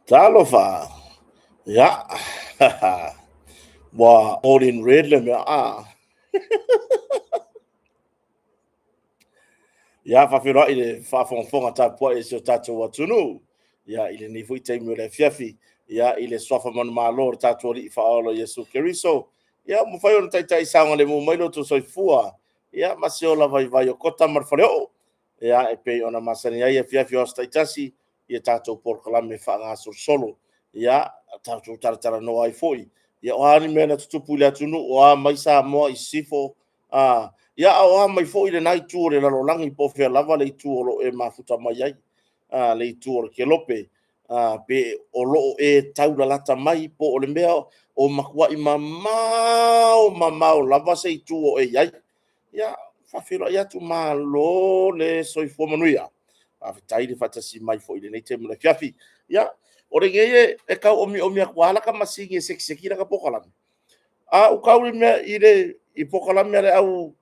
Talofa. Ia. Ua all in red le mea. Ah. Ia, faafeiloai i le faafogafoga tapuai a si o tatou atunuu. Ia, i lenei foi taimi o le afiafi. Ia, i le suafa manumalo o le tatou Alii Faaola Iesu Keriso. Ia, ua mafai ona taitai saogalemu mai lo outou soifua. Ia, ma se ola vaivai o Kota ma le Faleoo. Ia, e pei ona masani ai afiafi o aso taitasi i a tatou polokalame faagasolosolo. Ia, tatou talatalanoa ai foi. Ia, o a ni mea na tutupu i le atunuu, o a mai Samoa i sisifo, a, ia, a o a mai foi lena itu o le lalolagi, po o fea lava le itu o lo o e mafuta mai ai, a, le itu o le kelope, a, pe o lo o e taulalata mai, po o le mea o matuai mamao mamao lava se itu o e i ai. Ia, faafeiloai atu, malo le soifua manuia. Faafetai le faatasi mai foi i lenei taimi o le afiafi. Ia, o lenei e tau omiomi atu lava lata masini e sekiseki lata polokalame. A ou tau i mea i le i polokalame a le au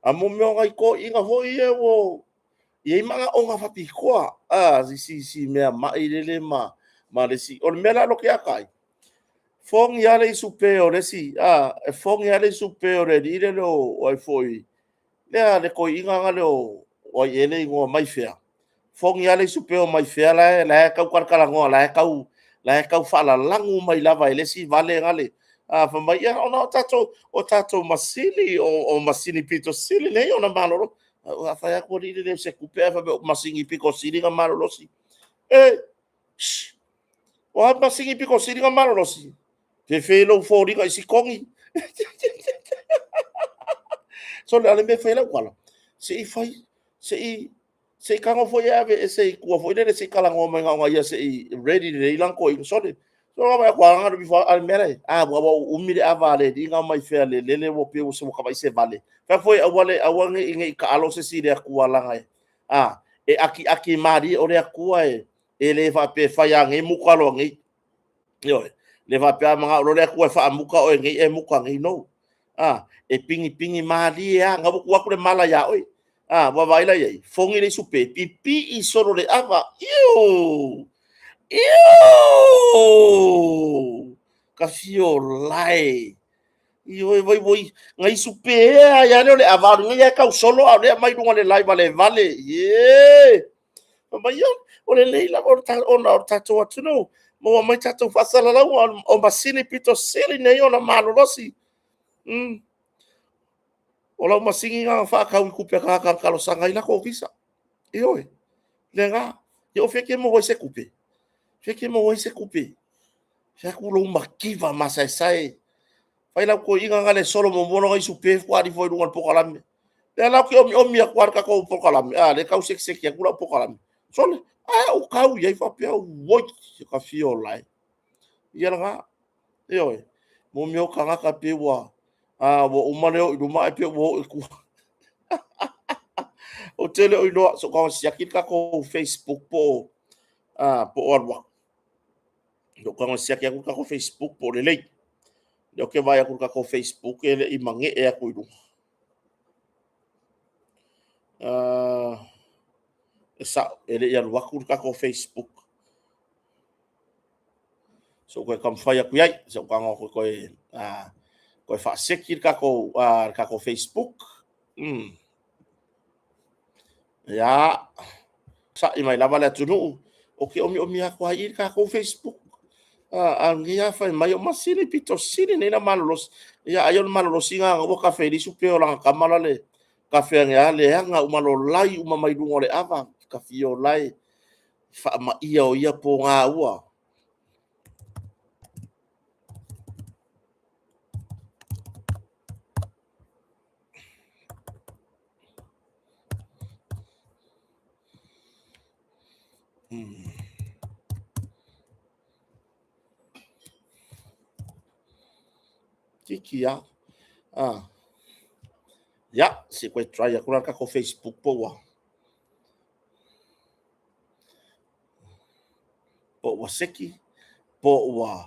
a mo mea o nai toeaiina foi ia ua i ai manaoga faapitoa, a si si mea mai lele ma le isi. O le mea la lote ata ai, fogi lava le isupe o le isi, a, e fogi lava le isupe o le alii lele o ai foi, lea le toeaina na lea o ai ea le igoa mai fea, fogi lava le isupe o mai fea la e tau talatalanoa, la e tau faalalagu mai lava e le isi vale gale. A, fai mai, ia, ona o tatou masini, o masini pito sili nei ona malolo. A fai atu alii le o se tupe, ae fai mai o masini pito sili ona malolosi. E, shh, o a masini pito sili ona malolosi? Fefe lou foliga i sikogi. So le ale mea fai lau tala, se i fai, se i se i tago foi e ave ese i tua foi lele se i talanoa mai na ona ia se i ready lelei lana toeaina. Sole, so la vai atu a alu ifo a le mea le a ua ua umi le ava a le alii na mai fea le lele ua pei ua se ua tava'i se vale. Fai foi aua le aua ne i ne i taalo se isi i le Atua leaga e a e akiaki malie o le Atua e le faapea e fai a nei muta loa nei. Ioe, le faapea a manao loa le Atua e faamuta oe nei e muta nei, no. A, e pinipini malie lava, na ua tuu atu le mala ia oe. A, ua vaai la i ai, fogi le isupe, pipii solo le ava. Iu! Iu! Ka fio lae. Ioe, vai voi, na isupe ea ai lea o le ava, o lenei e tau solo a o lea mai luga o le live a le vale. Ie! Fai mai, ia, o lenei lava ona o le tatou atunuu, maua mai tatou faasalalauga o masini pito sili nei ona malolosi. O lau masini na faatau i tupe a tagata na talosaga ai latou visa. Ioe, lena. Ia o fea e te maua ai se tupe? Fea e te maua ai se tupe? Fai atu lou mativa masaesae. Fai lau toeaina na le solo muamua lona isupe faatoa alu ifo i luga o le polokalame. Lea la ou te omiomi atu lava i le tatou polokalame, a, lea e tau sekiseki atu lau polokalame. Sole, ae ou tau i ai faapea, oi, ka fia ola e. Ia lena, ioe, mo mea o tagata pei ua, a, ua uma le o i luma ae pei ua oo i tua. Ou te le o iloa, so ka siaki le tatou Facebook po o, a, po o alu atu. Lea ou te siaki atu le tatou Facebook po o lelei. Lea ou te vaai atu i le tatou Facebook e le i magee atu i luga. E sao, e le i alu atu le tatou Facebook. So koe taumafai atu i ai, so tago atu koe, koe faaseki le tatou Facebook. Ia, sa'i mai lava le atunuu, o ke omiomi atu ai i le tatou Facebook. A lenei a fai mai o masini pito sili nei na malolosi. Ia, ai o le malolosiga na ua kafe i lisu pe o lana tama la le kafe ane a leaga uma lolai uma mai luga o le ava, ka fio lai faamaia o ia pogā ua. Tiki a. Ah. Ya, se koe try aku la tatou Facebook po ua. Po ua seki, po ua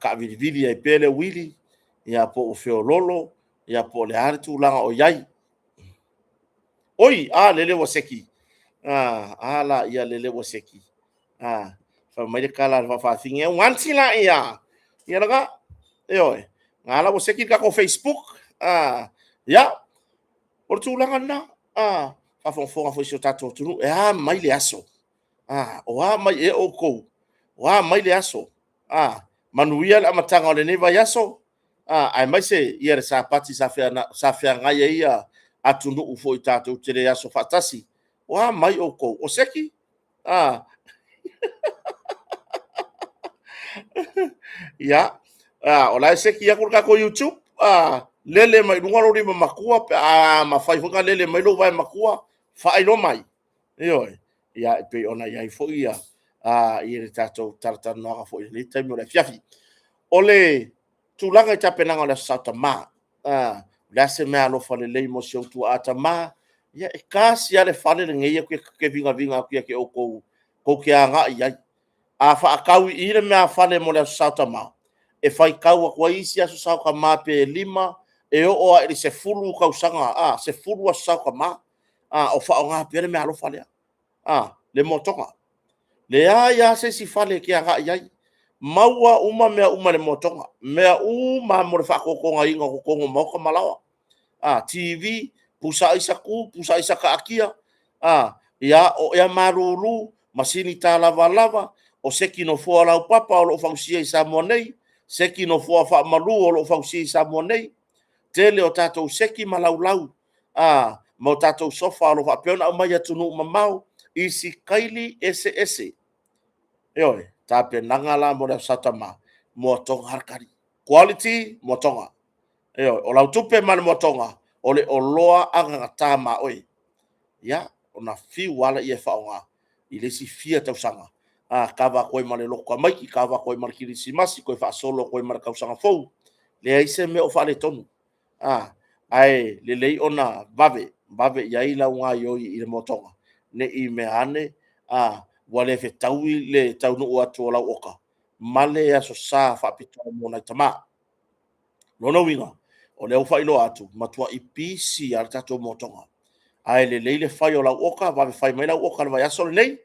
kaavilivili ai pea le uili, ia po ua feololo, ia po o le a le tulaga o i ai. Oi, a lele ua seki. A la ia lele ua seki. A. Fai mai le tala a le faafafine, uganti la ia. Ia laka, ioe, ngā la ua seki le tatou Facebook. Ia, o le tulaga lena. Faafogafoga foi si o tatou atunuu, e a mai le aso. O a mai ea outou, o a mai le aso. Manuia le amataga o lenei vaiaso, aemaise ia le Sapati sa feagai ai ia atunuu foi tatou te le aso faatasi. O a mai outou? O seki? Ia, o la e seki atu le tatou YouTube. Lele mai luga lou lima matua pe a mafai foi ona lele mai lou vae matua, faailoa mai. Ioe. Ia, e pei ona i ai foi ia, ia le tatou talatalanoaga foi i lenei taimi o le afiafi. O le tulaga i tapenaga o le Aso Sa Tama, o le a se meaalofa lelei mo si ou tuaa tama? Ia, e tasi lava le fale lenei e te vigaviga atu ia te outou tou te agai i ai. A faatau i i le meafale mo le Aso Sa Tama, e faitau atu ai isi Aso Sa Tama pe 5 e oo lava i le 10 tausaga, 10 Aso Sa Tama, o faaaoga pea le meaalofa lea, le motoga. Leai lava se isi fale e te agai i ai. Maua uma mea uma i le motoga. Mea uma lava mo le faatotogaina o totonu o maota ma laoa. TV, pusa aisa tu, pusa aisa taatia, ia, o ea malulu, masini talavalava, o seki nofoa laupapa o lo o fausia i Samoa nei, seki nofoa faamalu o lo o fausia i Samoa nei, tele o tatou seki ma laulau, ma o tatou sofa o lo o faapea ona aumai i atunuu mamao i sikaili eseese. Ioe, tapenaga la mo le Aso Sa Tama, moatoga le tali. Quality, moatoga. Ioe, o lau tupe ma le moatoga, o le oloa agagata ma oe. Ia, ona fiu lava lea e faaaoga i le isi fia tausaga. Kava atu ai ma le loto tamaiti, kava atu ai ma le kerisimasi, toe faasolo atu ai ma le tausaga fou. Leai se mea o faaletonu. Ae lelei ona vave, vave i ai lau gaoioi i le motoga, ne i mea ane ua le fetaui le taunuu atu o lau oka ma le Aso Sa faapitoa mo nai tama. Lona uiga, o lea ua faailoa atu, matuai pisi lava le tatou motoga. Ae lelei le fai o lau oka, vave fai mai lau oka i le vaiaso lenei,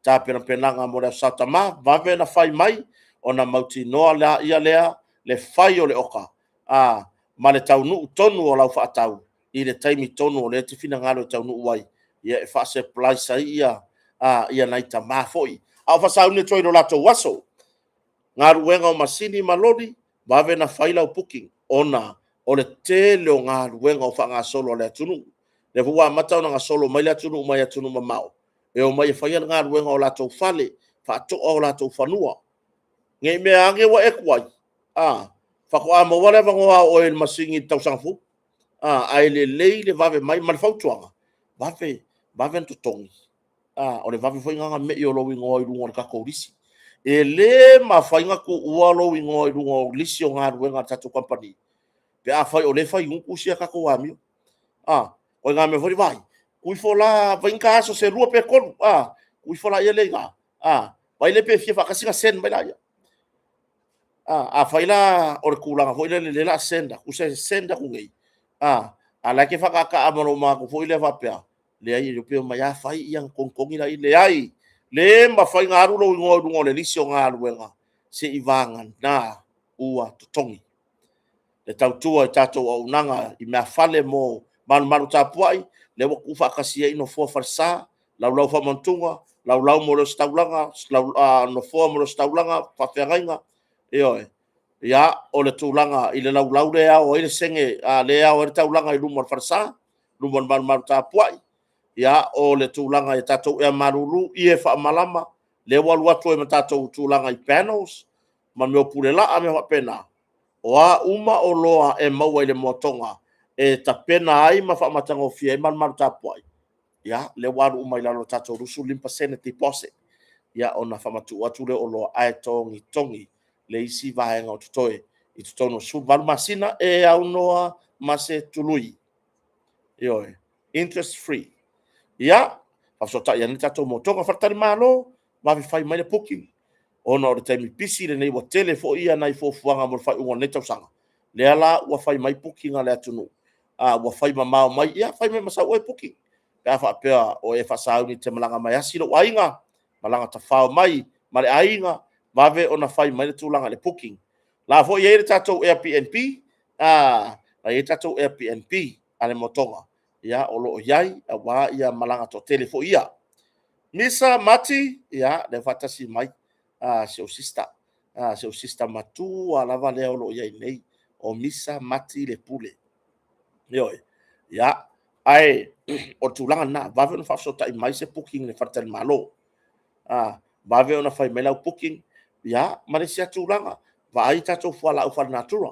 tapenapenaga mo le Aso Sa Tama, vave ona fai mai, ona mautinoa lea lea le fai o le oka, ma le taunuu tonu o lau faatau i le taimi tonu o lea e te finagalo e taunuu ai, ia e faa-surprise ai ia, ia nai tama foi. A o faasauni atu ai i lo latou aso, galuega o masini ma loli, vave na fai lau booking, ona o le tele o galuega o faagasolo a le atunuu. Lea foi ua amata ona gasolo mai le atunuu mai atunuu mamao, e omai e faia le galuega o latou fale, faatoa o latou fanua. Ne i mea ane ua e tuai, faatoa maua le avanoa o oe i le masini i le tausaga fou. Ae lelei le vave mai ma le fautuaga, vave, vave ona totogi. O le vave foi lena ona mei o lou igoa i luga o le tatou lisi. E le mafai ona tuua lou igoa i luga o lisi o galuega a le tatou kamupani, pe afai o lea e fai gutu si a tatou amio. O ituaiga mea foi lea, vaai, tuu ifo la, fai ni ta aso se 2 pe 3, tuu ifo laia lea i ina, vaai lea pe fia faatasi ona send mai laia. Afai la o le tulaga foi lele o lea o le a send atu, tusa e send atu nei, a o la e te faataataa ma lou manatu foi lea faapea, leai, e le iloa pe omai lava fai ona togitogi lea. Leai, le mafai ona alu lou igoa i luga o le lisi o galuega seivagana ua totogi. Le tautua i tatou auaunaga i meafale mo malumalu tapuai, lea ua tuufaatasi ai nofoa falesa, laulau faamanutuga, laulau mo le ositaulaga, nofoa mo le ositaulaga, faafeagaiga, ioe. Ia, o le tulaga i le laulau lea e ao ai le sege, lea e ao ai le taulaga i luma o le falesa, luma o le malumalu tapuai. Ia, o le tulaga i tatou ea malulu, ie faamalama, lea ua alu atu ai ma tatou tulaga i panels, ma mea o pulelaa, mea faapena. O a uma oloa e maua i le moatoga e tapena ai ma faamatagofie ai malumalu tapuai, ia, lea ua alu uma i lalo o tatou 25% deposit, ia, ona faamatuu atu lea o oloa ae togitogi le isi vaega o totoe i totonu o 18 masina e aunoa ma se tului. Ioe, interest free. Ia, faafesootai ane tatou motoga faletalimalo, vave fai mai le booking, ona o le taimi pisi lenei ua tele foi ia nai fuafuaga mo le faaiuga o lenei tausaga. Lea la ua fai mai booking a le atunuu, ua fai mamao mai, ia fai mai ma sau oe booking. Pe a faapea o e faasauni e te malaga mai asi lou aiga, malaga tafao mai. ma le aiga, vave ona fai mai le tulaga i le booking. La foi e i ai le tatou Airbnb, la i ai le tatou Airbnb a le Motoga, ia, o lo o i ai aua ia malaga toatele foi ia. Misa Mati, ia, lea faatasi mai si ou sister, si ou sister matua lava lea o lo o i ai nei, o Misa Mati le Pule. Ioe. Ia, ae o le tulaga lena, vave ona faafesootai mai se booking i le faletalimalo. Vave ona fai mai lau booking, ia, ma le isi tulaga, vaai tatou fualaau faalenatura.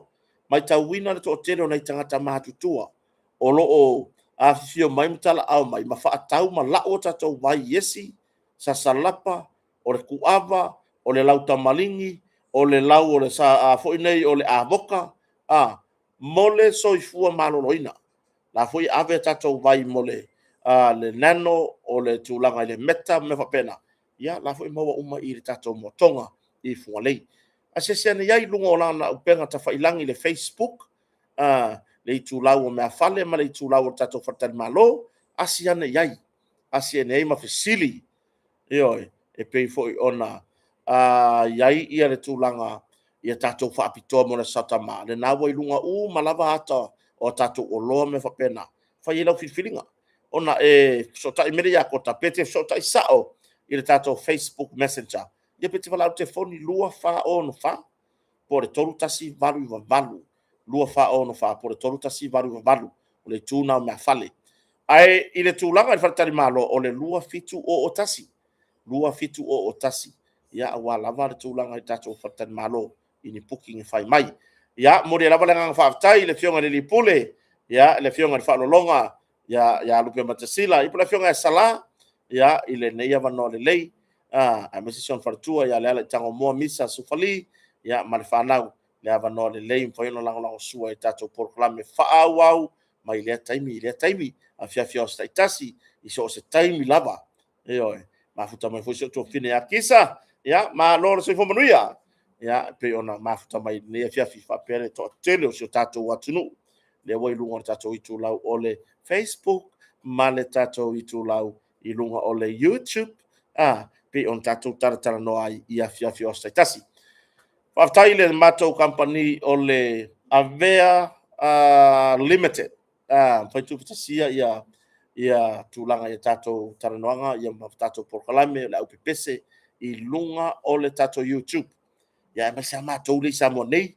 Matauina le toatele o nai tagata matutua o lo o afifio mai ma talaau mai ma faatau ma lau o tatou vai iesi, sasalapa, o le kuava, o le lau tamaligi, o le lau o le sa foi nei o le avoka, mo le soifua maloloina. La foi e ave tatou vai mo le nano, o le tulaga i le meta ma mea faapena. Ia, la foi maua uma i le tatou Motoga i Fugalei. Asiasi ane i ai i luga o lana upega tafailagi i le Facebook, le itulau o meafale ma le itulau o le tatou faletalimalo, asi ane i ai, asi ane i ai ma fesili. Ioe, e pei foi ona i ai ia le tulaga ia tatou faapitoa mo le Aso Sa, lena ua i luga uma lava ata o tatou oloa ma mea faapena, fai ai lau filifiliga. Ona e fesootai mai lea ia Kota, pe te fesootai sao i le tatou Facebook Messenger, ia pe te valaau i le telefoni 2464 po o le 3188, 2464 po o le 3188, o le itu lena o meafale. Ae i le tulaga i le faletalimalo, o le 2701, 2701, ia aua lava le tulaga i tatou faletalimalo i ni booking e fai mai. Ia, momoli ai lava le agaga faafetai i le Afioga i le Alii Pule, ia, le Afioga i le Faaaloaloga ia Lupematasila, ia po o le Afioga ia Sala, ia, i lenei avanoa lelei, aemaise si ona faletua ia Leala Tagomoa Misa Sufali, ia, ma le fanau, le avanoa lelei mafai ona lagolagosua i tatou polokalame faaauau mai lea taimi i lea taimi, afiafi o aso taitasi, i so o se taimi lava. Ioe, mafuta mai foi si ou tuafafine ia Kisa, ia, malo le soifua manuia. Ia, pei ona mafuta mai lenei afiafi faapea le toatele o si o tatou atunuu, lea ua i luga o le tatou itulau o le Facebook ma le tatou itulau i luga o le YouTube, pei ona tatou talatalanoa ai i afiafi o aso taitasi. Faafetai i le matou kamupani o le Avea Limited, mafai tuufaatasia ia tulaga i tatou talanoaga ia ma tatou polokalame o le aupepese i luga o le tatou YouTube. Ia, aemaise lava matou lea i Samoa nei,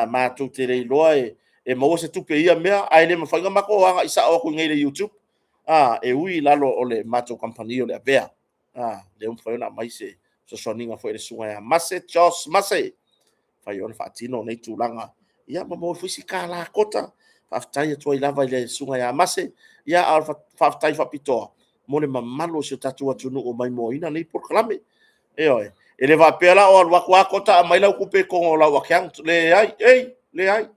matou te le iloa e maua se tupe i ia mea, ae le mafai ona matou agai sao atu i nei i le YouTube, e ui i lalo o le matou kamupani o le Avea. Lea ua mafai ona aumai se fesoasoaniga foi a le susuga ia Mase Jos Mase, mafai ona faatino nei tulaga, ia ma maua foi si $1 kota. Faafetai atu ai lava i le susuga ia Mase, ia, a o le faafetai faapitoa mo le mamalu o si o tatou atunuu o maimoaina nei polokalame. Ioe, e le faapea la o alu atu a kota aumai lau tupe i totonu o lau account, leai, ei, leai.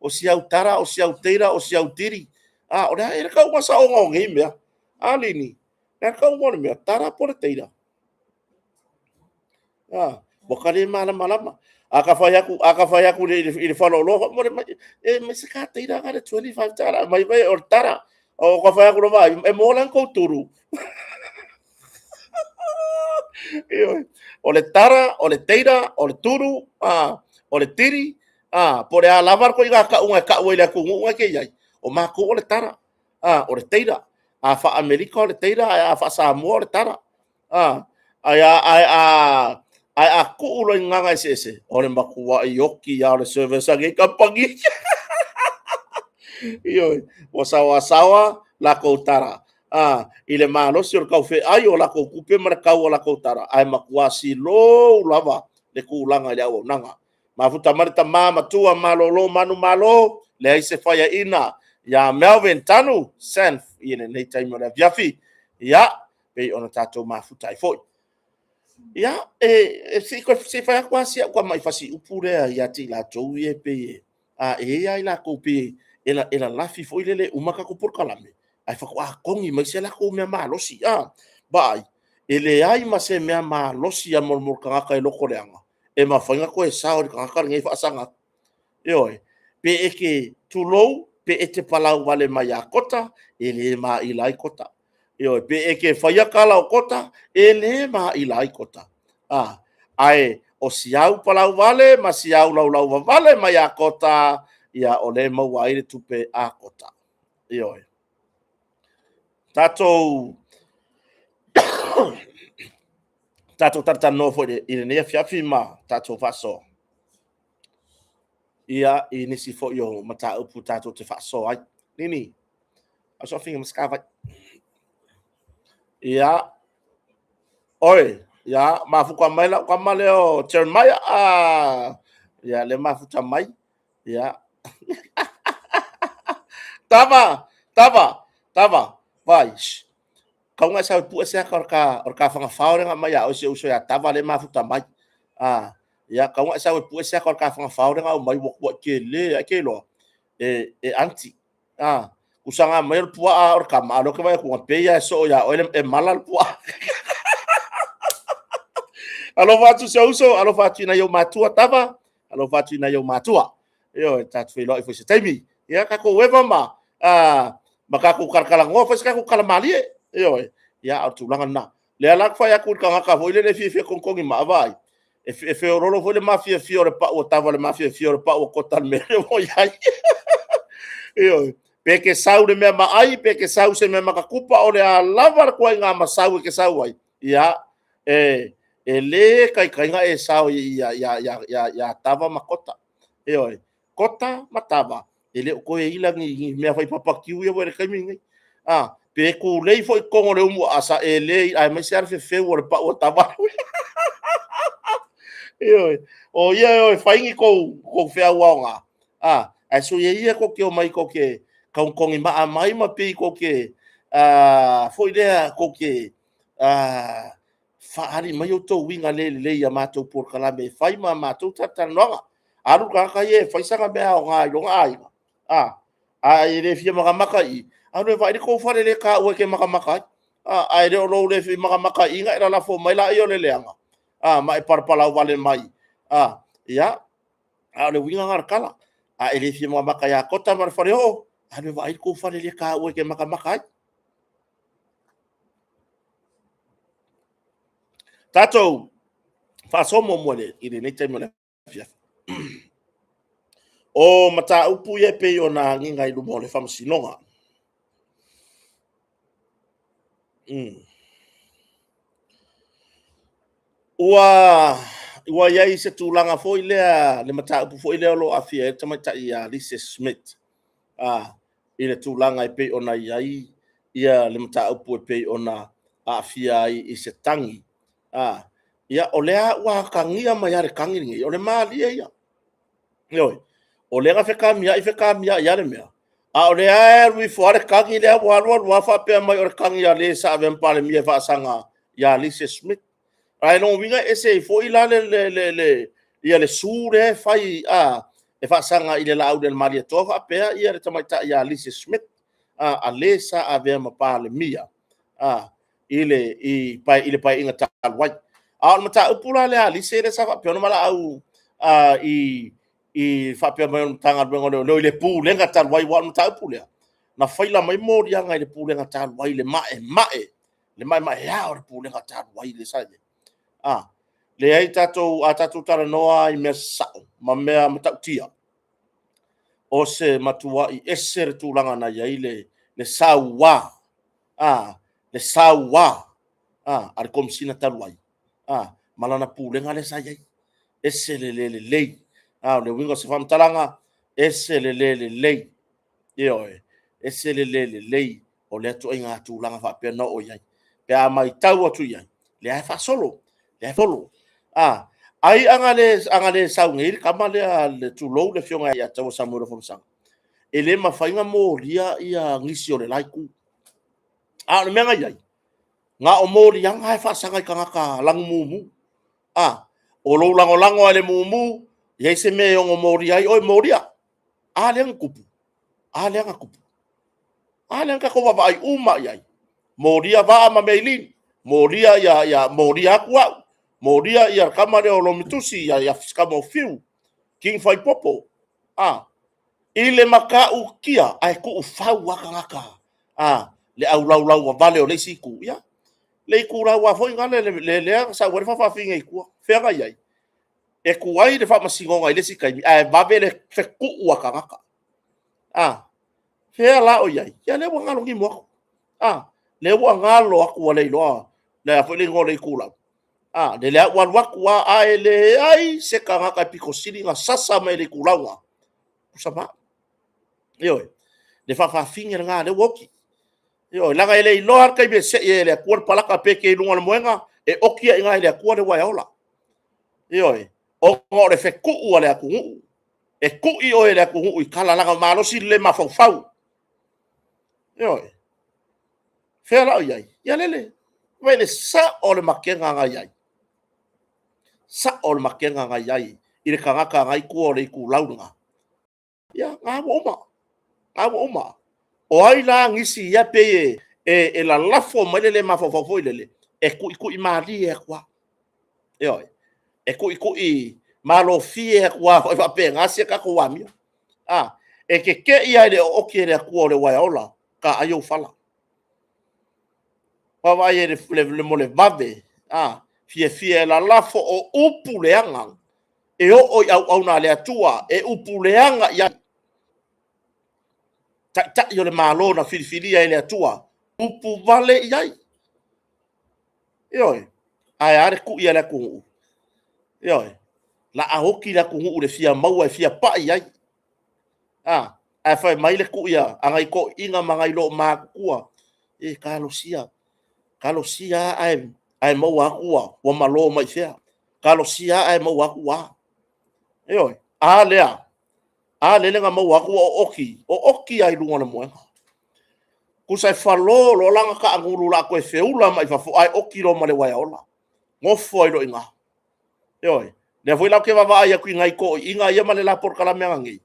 O si au tara, o si au teira, o si au tiri. O le a e le tauga saoga o nei mea. A Lini, le a le tauga o le mea, tara po o le teira? Ua ta le malamalama. A ta fai atu, a ta fai atu i le faleoloa, mo le mai, e mai se ka teira na le $25, mai vai o le tara. O ta fai atu lava, e mo lan kou turu. O le tara, o le teira, o le turu, o le tiri, po o le a lava le ituaiga tauga e tau ai i le atunuu na e te i ai, o matou o le tara, o le teira. A faa-Amerika o le teira, ae a faa-Samoa o le tara. Ae a tuu loa i gagana eseese, o le matuai oti lava o le service a nei kamupani. Ioe, ua saoasaoa lakou tara i le malosi o le taufeai o lakou tupe ma le tau o lakou tara, ae matua silou lava le tulaga i le auaunaga. Mafuta mai le tama matua malolo manumalo, leai se faiaina ia Melvin Tanu Senf i lenei taimi o le afiafi. Ia, pei ona tatou mafuta ai foi. Ia, e se i fai atu lava si au tamai fasiupu lea ia te i latou ia e pei e i ai lava i latou pei e lalafi foi lele e uma tatou polokalame, ae faatoa togi mai se latou mea malosi. Vaai, e leai ma se mea malosi a mo le tagata e lotoleaga, e mafai ona toe sao i le tagata lenei e faasaga atu. Ioe, pe e te tulou, pe e te palau vale mai ia Kota, e le maila ai Kota. Ioe, pe e te faia tala o Kota, e le maila ai Kota. A, ae o si au palau vale ma si au laulau vavale mai ia Kota, ia o lea e maua ai le tupe a Kota. Ioe. Tatou tatou talatalanoa foi i lenei afiafi ma tatou faasoa ia i nisi foi o mataupu tatou te faasoa ai. Nini, asoafiga maskavai. Ia, oi, ia, mafuta mai lau kama lea o Jeremiah. Ah, ia, le mafuta mai. Ia. Tava, tava, tava, vai. Kaunga e sau pue se aka o ka o ka whangawhao lenga mai a o se uso ya tava le mafuta mai. Ah, ia kaunga e sau pue se aka o ka whangawhao lenga mai wa wa ke le a ke loa. E e anti. Ah, usaga mai o le puaa o le kama, a o lea ou te vaai atu, e pei lava e soo iā oe e mala le puaa. Alofa atu si ou uso, alofa atu i nai ou matua tava, alofa atu i nai ou matua. Ioe, tatou feiloai foi se taimi. Ia, tatou eva ma, ma tatou talatalanoa, fai se tatou tala malie. Ioe, ia, a o le tulaga lena. Lea la ou te fai atu i le tagata foi lele e fiafia togitogi maa, vaai, e feololo foi le mafiafia o le pau o tava i le mafiafia o le pau o kota i le mea lea ua i ai. Ioe. Pe ke sau le mea ma ai, pe ke sau se mea matakupa, o le a lava le tuaiga masau e ke sau ai, ia, e, e le taitaiga e sao ia, ia, ia, ia, ia tava ma kota. Ioe. Kota ma tava, e le o toe ila ni, ni mea fai papakiu ia foi i le taimi lenei. A, pe tulei foi totonu o le umu aasa, e le, aemaise lava le fefeu o le pau o tava. Ioe. O ia e o e fai ni tou, tou feau aoga. A, ae soia ia tou te omai tou te togitogi maa mai ma pei tou te, a, foi lea, tou te, a, faaali mai outou uiga le lelei i a matou polokalame e fai ma a matou talatalanoaga. Alu le tagata ia e fai sana mea aoga i lona aiga, a, a e le fia makamaka i i, alu e vaai le tou fale lea e taua e te makamaka ai. A, ae le o lou le fia makamaka i i ona e lalafo mai lea o le leaga, a, ma e palapalau vale mai, a, ia, a o le uiga lena o le tala. A e le fia makamaka ia Kota ma le faleoo, alu e vaai le tou fale lea e taua e te makamaka ai. Tatou faasoa muamua i lenei taimi o le afiafi. O mataupu ia e pei ona agiga i luma o le faamasinoga. Ua ua i ai se tulaga foi lea, le mataupu foi lea o lo o aafia ai le tamaitai ia Lise Smith, a, i le tulaga e pei ona i ai ia le mataupu e pei ona aafia ai i se tagi. A, ia, o lea ua atagia mai lava le tagi lenei, o le malie ia. Ioe, o lea na fekamiai fekamiai lava le mea, a o lea e alu ifo lava le tagi lea ua alu alu lava faapea mai o le tagi a le sa avea ma Palemia e faasaga ia Lise Smith. Ae lona uiga e ese ai foi la le, le, le, le, ia le su lea e fai a, e faasaga i le Laaulialemalietoa faapea ia le tamaitai ia Lise Smith, a, a le sa avea ma Palemia a, i le, i, pae, i le paeaiga talu ai. A o le mataupu la lea a Lise lea sa faapea ona valaau a, i, i faapea mai o le Matagaluega o Leoleo i le Pulega talu ai, aua o le mataupu lea, na faila mai moliaga i le Pulega talu ai le maemae le maemaea o le pulega talu ai le sa i ai. A, leai tatou, a tatou talanoa i mea sasao ma mea matautia, o se matuai ese le tulaga na i ai le, le sauā, a, le sauā, a, a le Komesina talu ai, a, ma lana pulega lea sa i ai. Ese le le lelei. A, o le uiga o se faamatalaga, ese le le lelei. Ioe, ese le le lelei o lea ituaiga tulaga faapea na oo i ai. Pe a matau atu i ai, lea e faasolo, lea e folo. A, ai aga le, aga le sau nei le tama lea, le tulou le afioga ia Taua Samuel Afamasaga, e le mafai ona molia ia nisi o le la itu. A o le mea na i ai, na o moliaga e faasaga i tagata lanu mumu. A, o lou lagolago a le mumu, i ai se mea e ono molia ai oe, molia. A lea na tupu, a lea na tupu. A lea na tatou vaavaai uma i ai. Molia Vaa ma Meilin, molia ia, ia, molia atu au, molia ia tama lea o Lomitusi, ia, ia kama o Fiu, King Faipopo. A, i le matautia, ae tuufau lava tagata, a, le aulaulau vavale o le isi itu. Ia, Le itulau lava foi gale le lea na sau ai le faafaafine i tua. Fea na i ai? E tuai le faamasinoga i le isi taimi, ae vave le fetuu a tagata. A, fea la o i ai? Ia lea ua galo nimo atu. A, lea ua galo atu ua le iloa le a foi le igoa o le itulau. A, lele lava ua alu atu lava, ae leai se tagata e pito sili ona sasa mai le itulau lena. Tusa ma au. Ioe, le faafaafine lena lea ua oti. Ioe, leaga e le iloa le taimi e sei ai e le Atua le palaka pe te i luga o le moega, e oti ai i ina e le Atua le uaeaola. Ioe, ona o le fetuu a le atunuu. E tui oe e le atunuu i tala, leaga e malosi le le mafaufau. Ioe. Fea la o i ai? Ia lele, vaai le sao o le makega na i ai. Sao o le makega na i ai i le tagata na i tua o le itulau lena. Ia, na ua uma. Na ua uma. O ai la nisi ia pei e lalafo mai le le mafaufau foi lele, e tuitui malie atu lava. Ioe. E tuitui malofie atu lava foi faapena si a tatou amio. A, e te te i lava i le ooti a le Atua o le uaeaola, taai ou fala. Vaavaai i le mo le vave, a, fiafia e lalafo o upu leaga e oo i auauna a le Atua, e upu leaga i ai Taitai o le Malo na filifilia e le Atua, upu vale i ai. Ioe, ae a le tui a le atunuu? Ioe, la oti le atunuu i le fia maua e fia pai i ai. A, ae fai mai le tui a nai toeaiina ma nai loomatutua, e talosia, talosia ae maua atu ua malo mai fea, talosia ae maua atu ua a. Ioe, a lea, a lele na maua atu ua ooti, ooti lava i luga o le moega. Tusa e falo loa lana taagulu o le a toe feula mai fafo, ae oti loa ma le uaea ola. Nofo ai loa i ina. Ioe. Lea foi la ou te vaavaai atu i nai toeaiina ia ma le la polokalame ananei,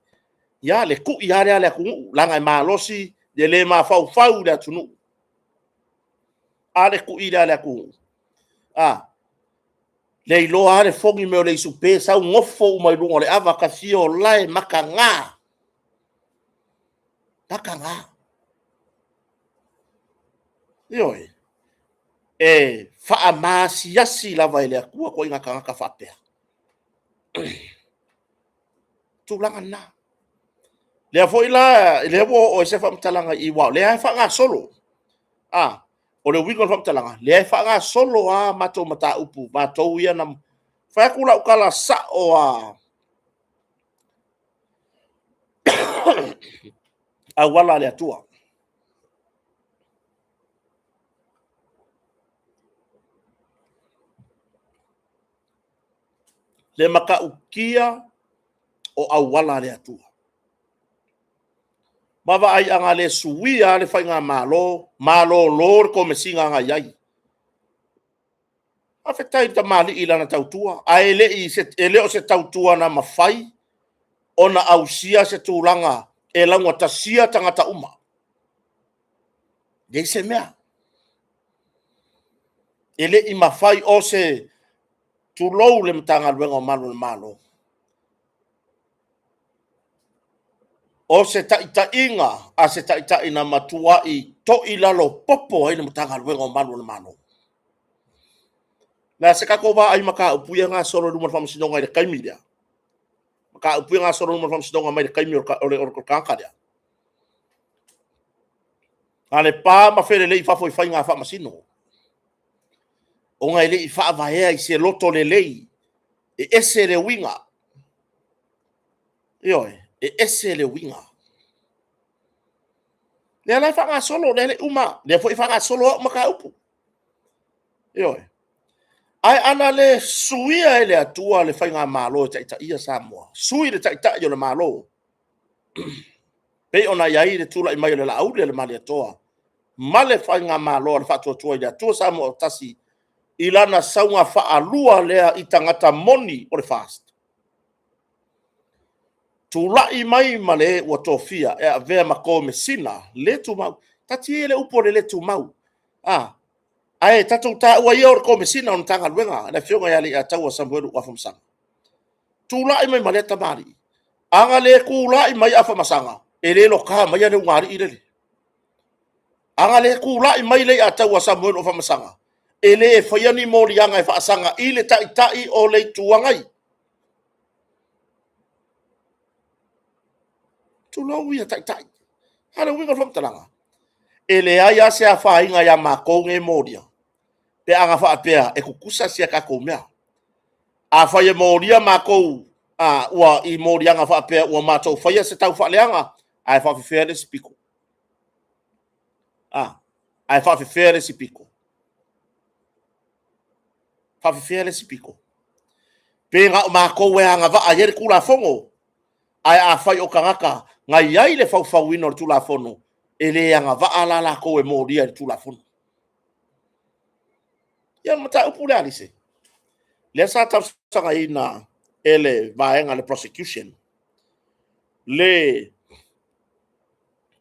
ia le tui lava lea a le atunuu, leaga e malosi le le mafaufau i le atunuu. A le tui lea a le atunuu? A, le iloa lava le fogi mai o le isupe, sau nofo uma i luga o le ava, tafio lae, mataga, mataga. Ioe, e faamaasiasi lava e le Atua ituaiga tagata faapea. Tulaga lena. Lea foi la, lea ua oo ai se faamatalaga i aua o lea e faagasolo. A, o le uiga o le faamatalaga, lea e faagasolo lava matou mataupu, matou ia na fai atu lau tala sao lava, auala a le Atua. Le matautia o auala a le Atua. Ma vaai a na le suia le faigamalo, malolo le komesina na i ai. Faafetai i le tamalii i lana tautua, ae le i e le o se tautua na mafai ona ausia se tulaga e laugatasia tagata uma. Leai se mea. E le i mafai o se tulou le Matagaluega o Malu o le Malo. O se taitaiga a se taitai na matuai toilalo popo ai le Matagaluega o Malu o le Malo. Le a se tatou vaai mataupu ia gasolo i luma o le faamasinoga i le taimi lea? Mataupu ia gasolo i luma o le faamasinoga mai le taimi o le tagata lea. Na le pa ma felelei i fafo i faiga faamasino. Ona e le i faavaea i se loto lelei, e ese le uiga. Ioe, e ese le uiga. Lea la e faagasolo, lea le uma, lea foi e faagasolo au mataupu. Ioe. Ae ana le suia e le Atua le faigamalo e taitaia Samoa, sui le taitai o le Malo, pei ona i ai le tulai mai o le Laauli a le Malietoa ma le faigamalo a le Faatuatua i le Atua Samoa ua Tasi i lana sauga faalua lea i tagata moni o le FAST. Tulai mai ma le ua tofia e avea ma Komesina le tumau. Taatia ia le upu o le le tumau. A, ae tatou taua ia o le Komesina o le Matagaluega, le Afioga ia Leiataua Samuelu Afamasaga. Tulai mai ma lea tamalii. A na le tulai mai Afamasaga, e le loka maia le ulugalii lele. A na le tulai mai Leiataua Samuelu Afamasaga, E le faia ni moliaga e faasaga i le Taitai o le Itu Agai. Tulou ia Taitai. A o le uiga o le faamatalaga, e leai lava se afaina ia matou nei e molia, pe ana faapea e tutusa si a tatou mea. Afai e molia matou ua i moliaga faapea ua matou faia se taufaaleaga, ae faapefea le isi pito? Ae faapefea le isi pito? Faapefea le isi pito? Pe na o matou e agavaa i ai le Tulafono, ae afai o tagata na i ai le faufauina o le Tulafono, e le agavaa la latou e molia i le Tulafono. Ia, o le mataupu lea a Lise, lea sa talosagaina e le vaega a le prosecution, le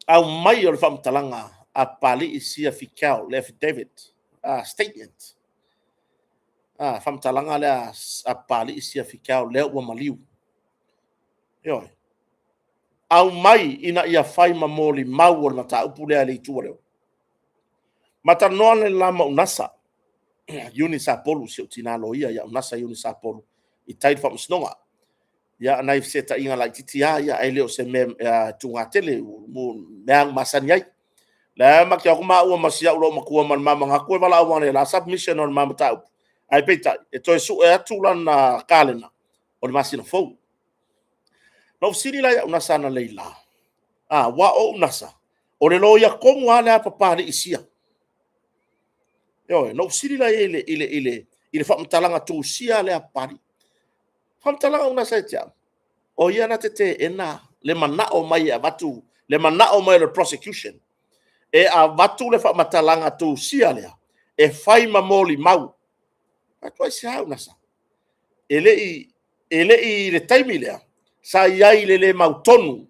aumai o le faamatalaga a Papalii Sia Fikel, le affidavit, statement, faamatalaga lea a Papalii Sia Fikel lea ua maliu. Ioe. Aumai ina ia fai ma molimau o le mataupu lea a le itu a le. Ma talanoa le la ma Unasa, Iuni Sapolu, si ou tina loia ia Unasa Iuni Sapolu, i tai i le faamasinoga. Ia, nai fesetaiga laititi lava ia, ae le o se mea tuga tele, mea lava na masani ai. Lea ma te o atu maua ma si au loomatua ma le ma manatu e valaau ane o le a submission o le ma mataupu, ae peitai, e toe sue atu lana kalena o le masina fou. Na ou fesili la ia Unasa analeila, aua o Unasa, o le loia tonu lava lea a Papalii Sia. Ioe, na ou fesili la i ai i le faamatalaga tusia lea a Papalii. Faamatalaga Unasa ia te au, o ia na te teena le manao mai e avatu, le manao mai o le prosecution e avatu le faamatalaga tusia lea e fai ma molimau. Fai atu ai se a Unasa? E le i i le taimi lea, sa i ai i le le mautonu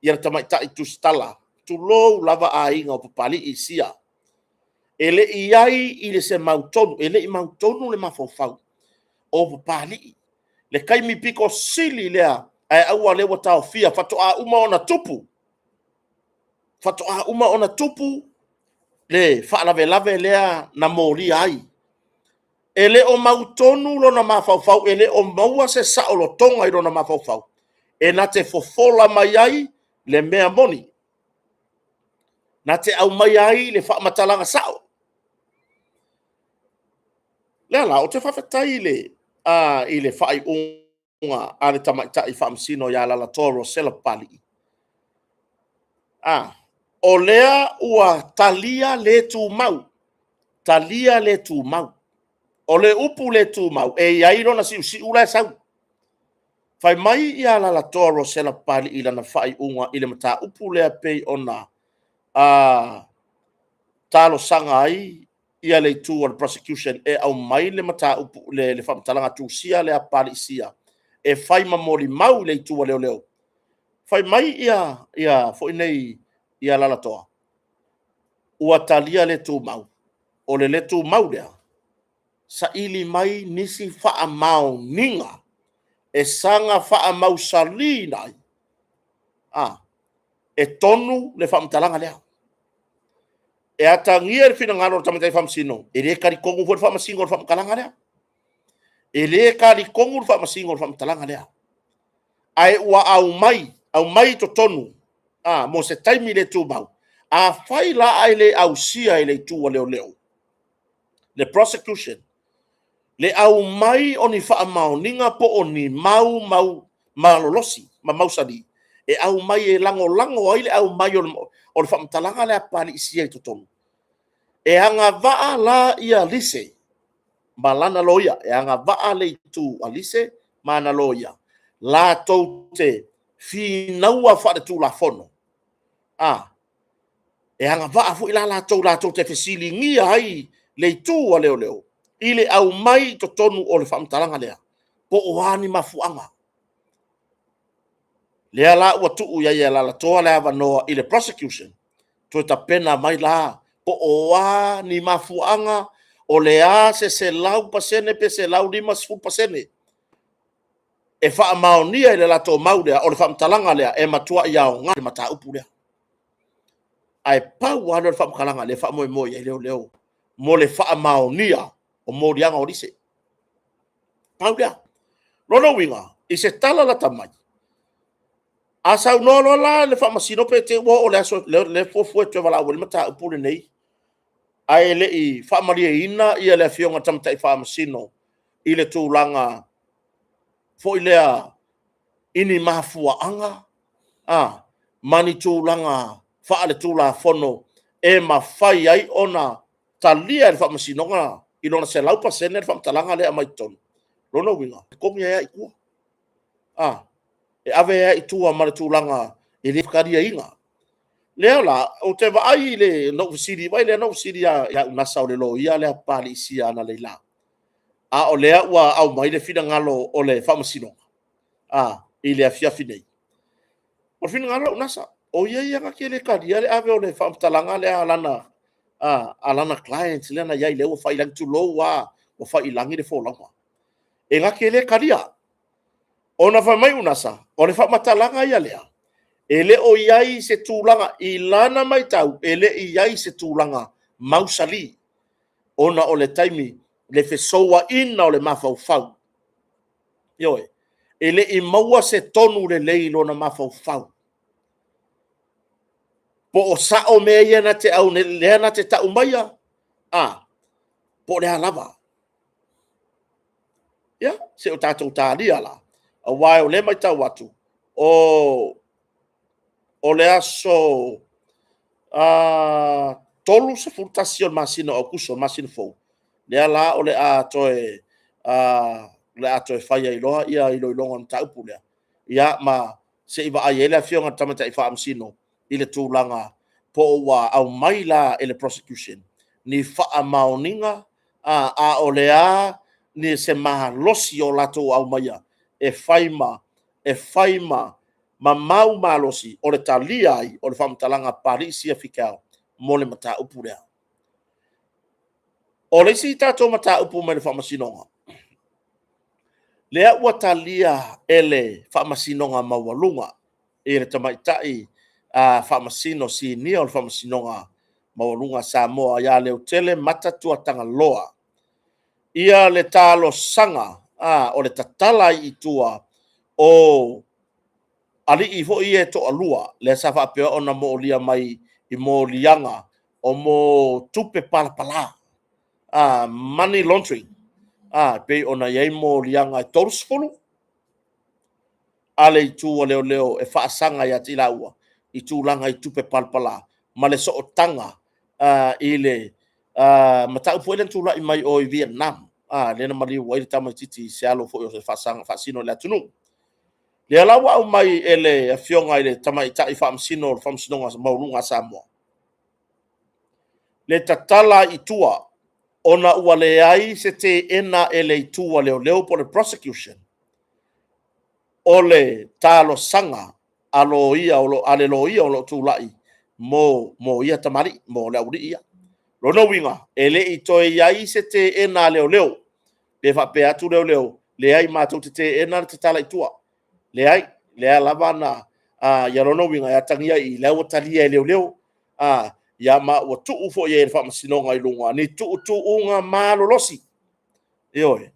ia le tamaitai tusitala, tulou lava aiga o Papalii Sia. E le i i ai i se mautonu, e le i mautonu le mafaufau o Papalii. Le taimi pito sili lea, ae aua o lea ua taofia, faatoa uma ona tupu, faatoa uma ona tupu le faalavelave lea na molia ai. E le o mautonu lona mafaufau, e le o maua se saolotoga i lona mafaufau, e na te fofola mai ai le mea moni, na te aumaia ai le faamatalaga sao. Lea la, ou te faafetai i le faaiuga a le tamaitai faamasino ia Alaalatoa Rosella Papalii. O lea ua talia le tumau, talia le tumau. O le upu le tumau, e i ai lona siusiu la e sau. Fai mai ia Alaalatoa Rosella Papalii i lana faaiuga i le mataupu lea pei ona talosaga ai ia le itu o le prosecution e aumai le mataupu, le faamatalaga tusia lea a Papalii Sia e fai ma molimau i le itu a leoleo. Fai mai ia foi nei ia Alaalatoa, ua talia le tumau. O le le tumau lea, saili mai nisi faamaoniga e saga faamausaliina ai e tonu le faamatalaga lea. E atagia le finagalo o le tamaitai faamasino, e le talitonu foi le faamasino o le faamatalaga lea. E le talitonu le faamasino o le faamatalaga lea. Ae ua aumai, aumai i totonu mo se taimi le tumau. Afai la ae le ausia e le itu a leoleo, le prosecution, le aumai o ni faamaoniga po o ni mau malolosi ma mausali e aumai e lagolago ai le aumai o le faamatalaga lea a Papalii Sia i totonu. E agavaa la ia Lise ma lana loia, e agavaa le itu a Lise ma ana loia, latou te finaua faaletulafono. E agavaa foi la latou, latou te fesiligia ai le itu a leoleo i le aumai i totonu o le faamatalaga lea, po o a ni mafuaaga. Lea la ua tuu i ai e Alaalatoa le avanoa i le prosecution, toe tapena mai la po o a ni mafuaaga, o le a se 100% pe 150% e faamaonia i le latou mau lea, o le faamatalaga lea e matuai aoga le mataupu lea. Ae pau lava lea o le faamatalaga lea e faamoemoe i ai leoleo. mo le faamaonia o moliaga o lise. Pau lea. Lona uiga, i se tala lata mai, a saunoa loa la le Faamasino pe te i ua oo i le aso lea e fuafua e toe valaau ai le mataupu lenei, ae le i faamalieina le Afioga i le Tamaitai Faamasino i le tulaga foi lea i ni mafuaaga ma ni tulaga faaletulafono e mafai ai ona talia e le Faamasinoga i lona 100% le faamatalaga lea e aumai i totonu. Lona uiga, e totogi ai lava i tua. E ave ai lava i tua ma le tulaga e le taliaina. Lea la, ou te vaai i le, na ou fesili, vaai lea na ou fesili ia Unasa o le loia lea a Papalii Sia analeila, a o lea ua aumai le finagalo o le Faamasinoga i le afiafi nei. O le finagalo o Unasa, o ia ia na te le talia le ave o le faamatalaga lea a lana client lea na i ai, lea ua fai i lagi, tulou lava, ua fai i lagi le folauga. E na te le talia. Ona fai mai Unasa, o le faamatalaga ia lea, e le o i ai se tulaga i lana matau, e le i i ai se tulaga mausali, ona o le taimi, le fesouaina o le mafaufau. Ioe, e le i maua se tonu lelei i lona mafaufau, po o sao mea ia na te, lea na te tau maia, po o le a lava. Ia, se i o tatou talia la, aua o lea e matau atu, o le aso 31 o le masina o Aokuso, le masina fou, lea la o le a toe fai ai loa iloiloga o le mataupu lea, ia ma se i vaai ai le Afioga i le Tamaitai Faamasino i le tulaga po o ua aumai la e le prosecution ni faamaoniga, a o le a se malosi o latou aumaia e fai ma mau malosi o le talia ai o le faamatalaga a Papalii Sia Fikel mo le mataupu lea. O le isi tatou mataupu mai le Faamasinoga, lea ua talia e le Faamasinoga Maualuga i le Tamaitai Faamasino Sinia o le Faamasinoga Maualuga a Samoa ia Leutele Mata Tuatagaloa ia le talosaga o le tatala ai i tua o alii foi ia e toalua lea sa faapea ona molia mai i moliaga o mo tupe palapala, money laundering, pei ona i ai moliaga e 30 a le itu a leoleo e faasaga ia te i laua i tulaga i tupe palapala ma le sootaga i le mataupu foi lea na tulai mai o i Vietnam, lea na maliu ai le tamaitiiti i se alo foi o se faasaga faasino i le atunuu. Lea la ua aumai e le Afioga i le Tamaitai Faamasino o le Faamasinoga Maualuga a Samoa le tatala i tua ona ua leai se teena e le itu a leoleo po o le prosecution o le talosaga a loia o lo a le loia o lo o tulai mo ia tamalii, mo le aualii ia. Lona uiga, e le i toe i ai se teena a leoleo, pe faapea atu leoleo, leai matou te teena le tatala i tua. Leai, lea lava na, ia lona uiga e atagia i i, lea ua talia e leoleo, ia ma ua tuu foi i ai e le Faamasinoga i luga ni tuutuuga malolosi. Ioe,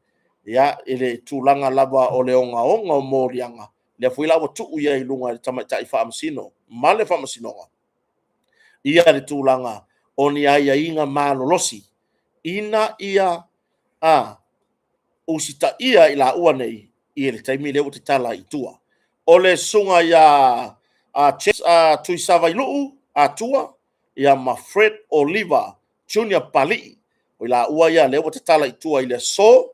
ia, i le tulaga lava o le ogaoga o moliaga, lea foi la ua tuu i ai i luga e le Tamaitai Faamasino ma le Faamasinoga ia le tulaga o ni aiaiga malolosi ina ia usitaia i laua nei i le taimi lea ua tatala i tua. O le susuga ia James Tuisavailuu Atua ia ma Fred Oliva Junior Palii, o i laua ia lea ua tatala i tua i le aso,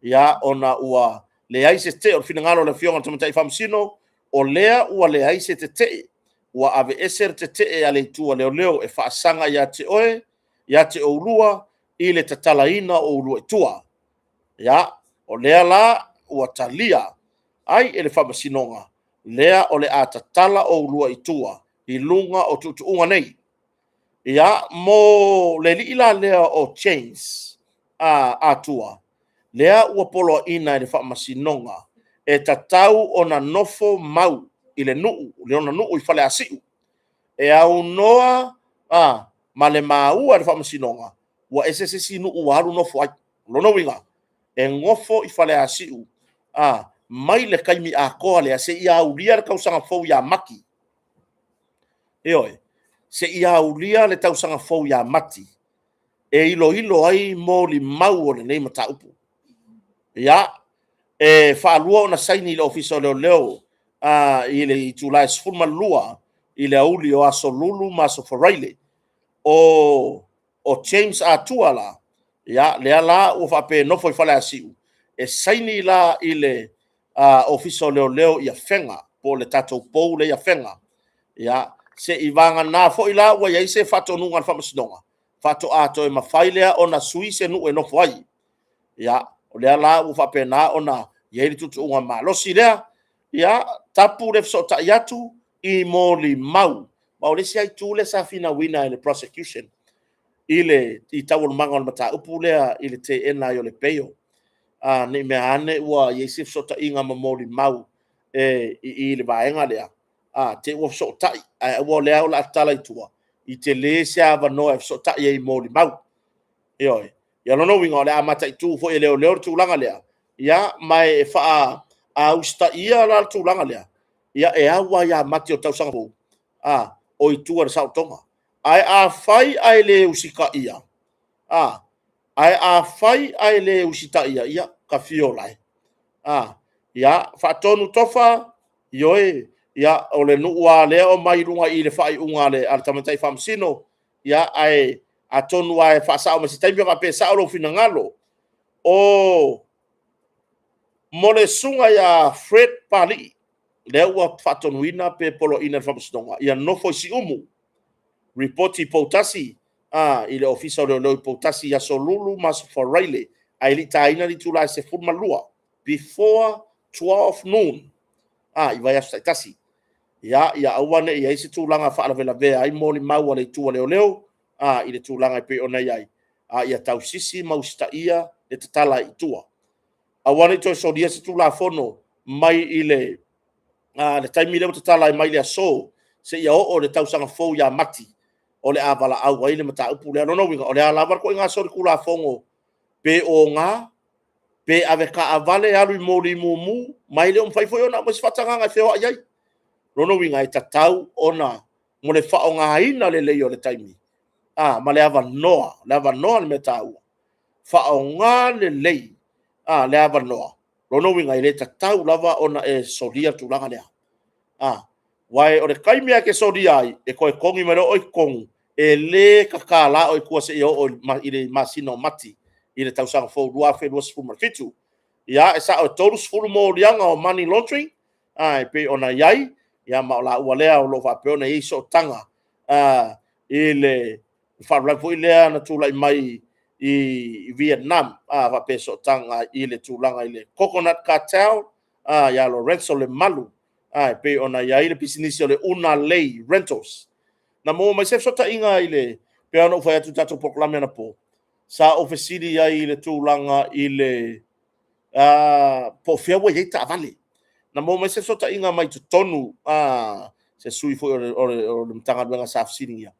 ia, ona ua leai se tetee. O le finagalo o le Afioga i le Tamaitai Faamasino, o lea ua leai se tetee, ua aveese le tetee a le itu a leoleo e faasaga ia te oe, ia te oulua i le tatalaina o oulua i tua. Ia, o lea la ua talia ai e le Faamasinoga, lea o le a tatala oulua i tua i luga o tuutuuga nei. Ia, mo le alii la lea o James Atua, lea ua poloaiina e le Faamasinoga e tatau ona nofo mau i le nuu, le ona nuu i Faleasiu, e aunoa Ma le maua e le Faamasinoga, ua ese se isi nuu ua alu nofo ai. O lona uiga, e nofo i Faleasiu a mai le taimi atoa lea seia aulia le tausaga fou ia Mati. Ioe, seia aulia le tausaga fou ia Mati e iloilo ai molimau o lenei mataupu. Ia, e faalua ona saini i le Ofisa o Leoleo i le itula e 12 i le aoauli o Aso Lulu ma Aso Faraile. O James Atua la, ia, lea la ua faapea e nofo i Faleasiu, e saini la i le Ofisa o Leoleo i Afega, po o le tatou pou lea i Afega. Ia, se i vagana foi la ua i ai se faatonuga a le Faamasinoga, faatoa toe mafai lea ona sui se nuu e nofo ai. Ia, o lea la ua faapena ona i ai le tuutuuga malosi lea, ia, tapu le fesootai atu i molimau. Ma o le isi lava itu lea sa finauina e le prosecution i le i taualumaga o le mataupu lea i le teena ai o le bail, ne i mea ane ua i ai se fesootaiga ma molimau e i le vaega lea, te i ua fesootai, ae aua o lea o le a tatala i tua, i tele se avanoa e fesootai ai i molimau. Ioe. Ia lona uiga o le a mataitu foi e leoleo le tulaga lea, ia ma e faausitaia la le tulaga lea, ia e au lava ia Mati o le tausaga fou, o i tua i le saolotoga. Ae afai ae le usitaia, ae afai ae le usitaia, ia ta fia o lae. Ia, faatonu Tofa, ioe, ia, o le nuu lava lea o mai luga i le faaiuga a le tamaitai faamasino, ia, ae atonu lava e faasao mai se taimi pe faapea e sao lou finagalo. O mo le susuga ia Fred Papalii, lea ua faatonuina pe poloaiina e le Faamasinoga, ia nofo i Siumu, lipoti i Poutasi i le Ofisa o Leoleo i Poutasi i Aso Lulu ma Aso Faraile, ae le i taina le itula e 12, before 12 noon i vaiaso taitasi. Ia aua ne i i ai se tulaga faalavelavea ai molimau a le itu a leoleo i le tulaga e pei ona i ai, a ia tausisi ma usitaia le tatala i tua. Aua ne i toe solia se Tulafono mai i le taimi lea ua tatala ai mai le aso seia oo i le tausaga fou ia Mati, o le a valaau ai le mataupu lea. O lona uiga, o le a lava le ituaiga solitulafono, pe oga, pe avetaavale alu i moli mumu, ma e le o mafai foi ona aumai se faatagaga e feoai ai. O lona uiga, e tatau ona mo le faaaogaina lelei o le taimi ma le avanoa, le avanoa le mea taua, faaaoga lelei le avanoa. O lona uiga, e le tatau lava ona e solia le tulaga lea. Aua o le taimi lava e te solia ai, e toe togi mai loa oe i totonu, e le tatala oe i tua seia oo i le masina o Mati i le tausaga fou 2027. Ia, e sao e 30 moliaga o money laundering e pei ona i ai, ia ma o laua lea o lo o faapea ona i ai sootaga i le faalavelave foi lea na tulai mai i Vietnam, faapea sootaga i le tulaga i le Coconut Cartel ia Lorenzo Lemalu, e pei ona i ai le pisinisi o le Una Lei Rentals. Na maua mai se fesootaiga i le pei ona ou fai atu i le tatou polokalame anapo, sa ou fesili ai i le tulaga i le po o fea ua i ai taavale. Na maua mai se fesootaiga mai totonu se sui foi o le Matagaluega sa fesiligia.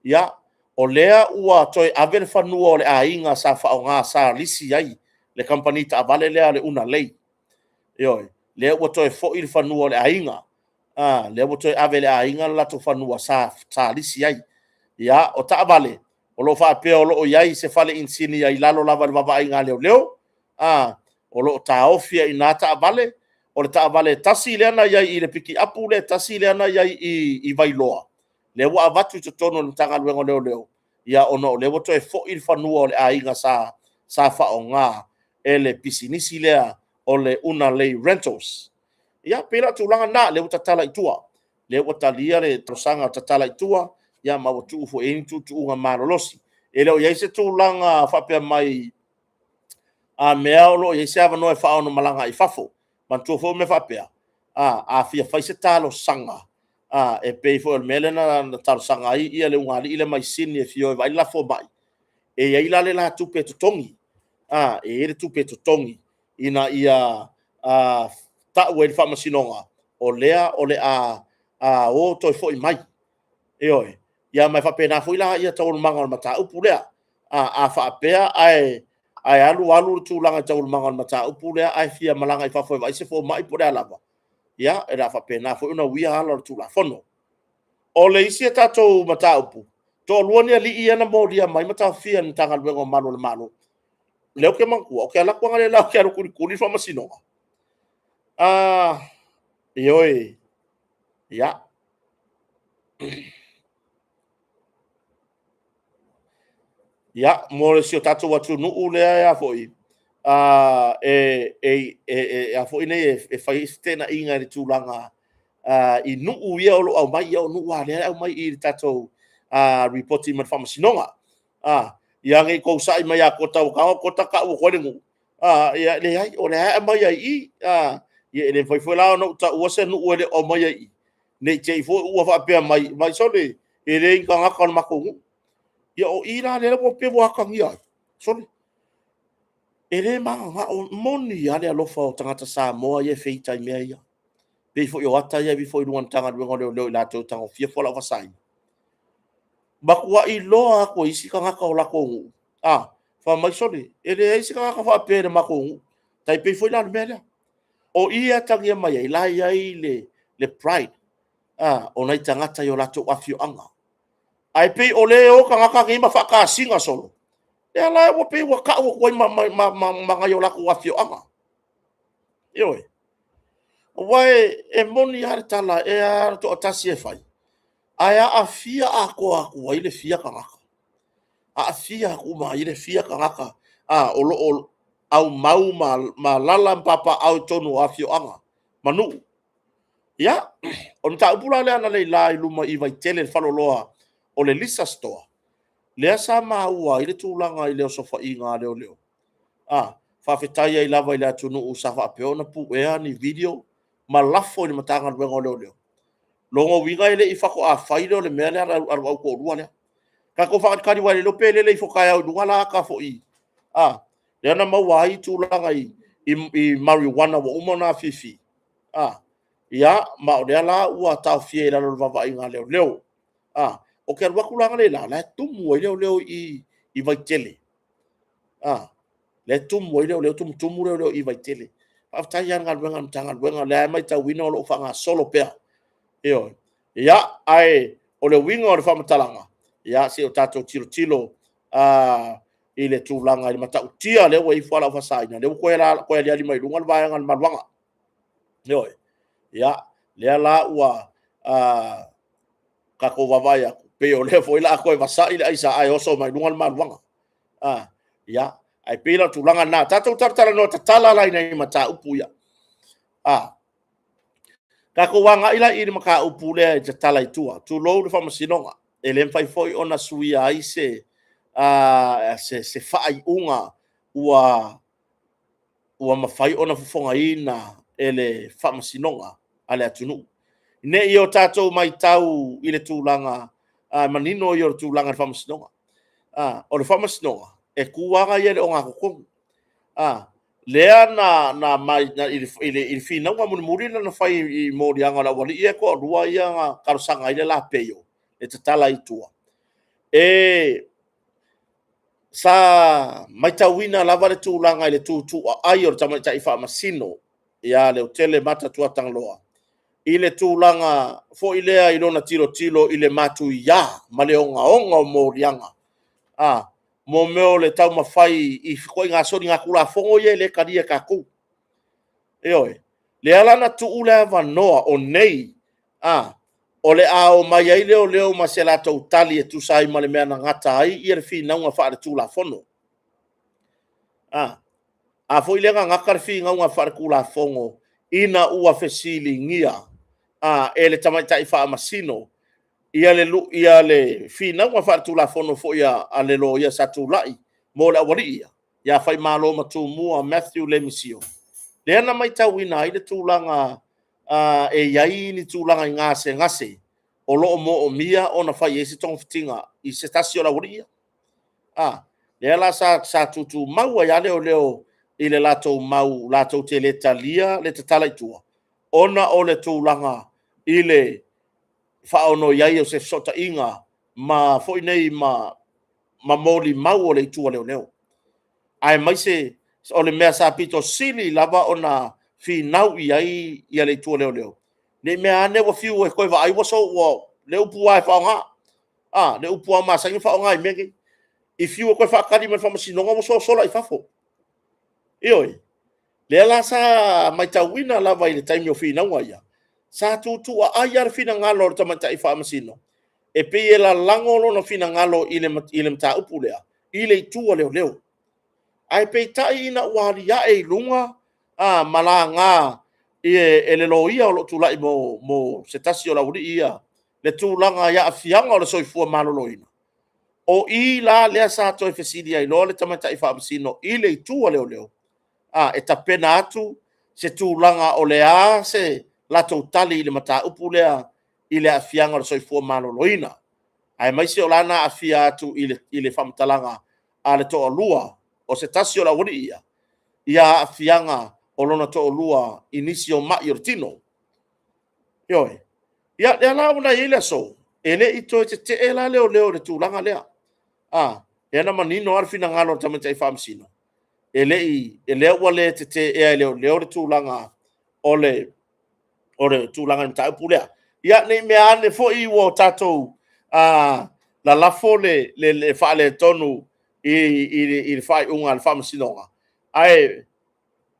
Ia, o lea ua toe ave le fanua o le aiga sa faaaoga sa lisi ai le kamupani taavale lea a le Unalei. Ioe, lea ua toe foi le fanua o le aiga. Lea ua toe ave e le aiga le latou fanua sa lisi ai. Ia, o taavale, o lo o faapea o lo o i ai i se fale inisinia i lalo lava i le vaavaaiga a leoleo, o lo o taofi ai i ina taavale. O le taavale e tasi lea na i ai i le pikiapu lea e tasi lea na i ai i Vailoa, lea ua avatu i totonu o le Matagaluega o Leoleo, ia ona o lea ua toe foi le fanua o le aiga sa faaaoga e le pisinisi lea o le Unalei Rentals. Ia, pei la o le tulaga lena, lea ua tatala i tua, lea ua talia le talosaga tatala i tua, ia ma ua tuu foi i ai ni tuutuuga malolosi. E le o i ai se tulaga faapea mai a mea o lo o i ai se avanoa e faaono malaga ai i fafo. Manatua foi mea faapea, a fia fai se talosaga, e pei foi o le mea lea na talosaga ai le ulugalii lea mai Sini e fia o e vaai le la fomai, e i ai la le la tupe e totogi, e i ai le tupe e totogi ina ia tau ai i le faamasinoga, o lea o le a o toe foi mai. Ioe. Ia ma e faapena foi la ia taualumaga o le mataupu lea. A faapea ae alu alu le tulaga i taualumaga o le mataupu lea ae fia malaga i fafo e vaai se fomai po o le a lava, ia, o le a faapena foi ona uia ala o le Tulafono. O le isi a tatou mataupu, toalua ni alii ia na molia mai ma taofia e le Matagaluega o Malu o le Malo. O lea ou te manatua, ou te alu atu analeila ou te alu e tulituli le faamasinoga. Ioe, ia. Ia, mo si o tatou atunuu lea foi, a foi nei e fai ai feteenaiga i le tulaga i nuu ia o lo o aumai, ia o nuu lava lea e aumai i le tatou lipoti mai le faamasinoga. Ia ne i tou sai mai ia Kota ua tago Kota tau atu ai le nuu. Ia leai, o lea lava e aumai lava i i. Ia e le mafai foi la ona ou taua se nuu e le o aumaia i i, ne i te i foi ua faapea mai, sole, e le o ni tagata o le matou nuu. Ia o i la lea pei ua atagia ai, sole, e le mananao, e moni lava le alofa o tagata Samoa ia e feita i mea ia. E pei foi o ata ia e aveifo i luga o le Matagaluega o Leoleo i latou e tagofia fualaau faasaina. Matuai iloa atu e isi tagata o latou nuu, fai mai, sole, e leai se tagata faapea i le matou nuu. E tai pei foi la o le mea lea. O i e atagia mai ai, o la e i ai le pride o nai tagata i o latou afioaga. Ae pei o lea e o tagata nei ma faatasina solo, lea la ua pei ua tau atu ai ma nai o latou afioaga. Ioe. Aua e moni lava le tala, e a le toatasi e fai, ae aafia atoa atu ai le fia tagata. Aafia atu uma ai le fia tagata o lo o aumau ma alaala ma papaaao i totonu o afioaga ma nuu. Ia, o le mataupu la lea analeila i luma i Vaitele i le faleoloa o le Lisa Store, lea sa maua ai le tulaga i le osofaiga a leoleo. Faafetai ai lava i le atunuu sa faapea ona puea ni video ma lafo i le Matagaluega o Leoleo. Lona uiga e le i faatoa fai lea o le mea lea a le autolua lea. Tatou faatalitali aua le iloa pe lele ifo taeao i luga la ata foi, lea na maua ai tulaga i marijuana ua uma ona afifi. Ia, ma o lea la ua taofia i lalo o le vaavaaiga a leoleo. Ou te alu atu la analeila, o la e tumu ai leoleo i i Vaitele. Lea e tumu ai leoleo, tumutumu leoleo i Vaitele. Faafetai lava i le galuega a le Matagaluega, o lea e matauina o lo o faagasolo pea. Ioe. Ia, ae o le uiga o le faamatalaga, ia se i o tatou tilotilo i le tulaga i le matautia lea ua i ai fualaau faasaina, lea ua toe aliali mai i luga le vaega o le maluaga. Ioe. Ia, lea la ua tatou vaavaai atu, pei o lea foi o le a toe vasai le aisa ae oso mai luga le maluaga. Ia, ae pei la o le tulaga lena, tatou talatalanoa tatala la i nai mataupu ia. Tatou agai la i le mataupu lea e tatala i tua, tulou le faamasinoga, e le mafai foi ona suia ai se faaiuga ua mafai ona fofogaina e le faamasinoga a le atunuu. Ne i o tatou matau i le tulaga manino ia o le tulaga i le faamasinoga. O le faamasinoga, e tu lava ia i le ogatotonu. Lea na i le finauga mulimuli lea na fai i moliaga o le aualii ia e toalua ia na talosaga ai le la peio e tatala i tua, sa matauina lava le tulaga i le tutuaai o le tamaitai faamasino ia Leutele Mata Tuatagaloa i le tulaga foi lea i lona tilotilo i le matuia ma le ogaoga o moliaga, mo mea o le taumafai i ituaiga soligatulafono ia e le talia e tatou. Ioe. Lea la na tuu le avanoa o nei, o le a omai ai leoleo ma se latou tali e tusa ai ma le mea na gata ai le finauga faaletulafono. A foi lea na gata le finauga faaletulafono ina ua fesiligia e le tamaitai faamasino le finauga faaletulafono foi a le loia sa tulai mo le aualii ia, ia Faimalo Tumua Mathew Lemisio, lea na matauina ai le tulaga e i ai ni tulaga i gasegase o lo o moomia ona fai ai se togafitiga i se tasi o le aualii ia. Lea la sa tutumau ai lava leoleo i le latou mau latou te le talia le tatala i tua, ona o le tulaga i le faaono i ai o se fesootaiga. ma foi nei ma molimau o le itu a leoleo. Aemaise o le mea sa pito sili lava ona finau i ai ia le itu a leoleo, ne i mea ane ua fiu e toe vaai ua so ua le upu lava e faaaoga. A, le upu lava masani ona faaaoga i mea nei. I fiu e toe faatali mai i le faamasinoga ua sosola i fafo. Ioe. Lea la sa matauina lava i le taimi o finauga ia, sa tuutuuaai lava le finagalo o le tamaitai faamasino, e pei e lalago lona finagalo i le mataupu lea, i le itu a leoleo. Ae peitai ina ua aliae i luga ma laga e le loia o lo o tulai mo se tasi o le aualii ia, le tulaga i aafiaga o le soifua maloloina. O i la lea sa toe fesili ai loa le tamaitai faamasino i le itu a leoleo, e tapena atu se tulaga o le a se latou tali i le mataupu lea i le aafiaga o le soifua maloloina, aemaise o la na aafia atu i le faamatalaga a le toalua o se tasi o le aualii ia, ia aafiaga o lona toalua i nisi o mai o le tino. Ioe. Ia, lea la ua i ai le aso, e le i toe tetee la leoleo i le tulaga lea. A, lea na manino lava le finagalo o le tamaitai faamasino, e le i, lea ua le teteea e leoleo le tulaga o le tulaga i le mataupu lea. Ia, ne i mea ane foi ua tatou lalafo le faaletonu i le faaiuga a le faamasinoga, ae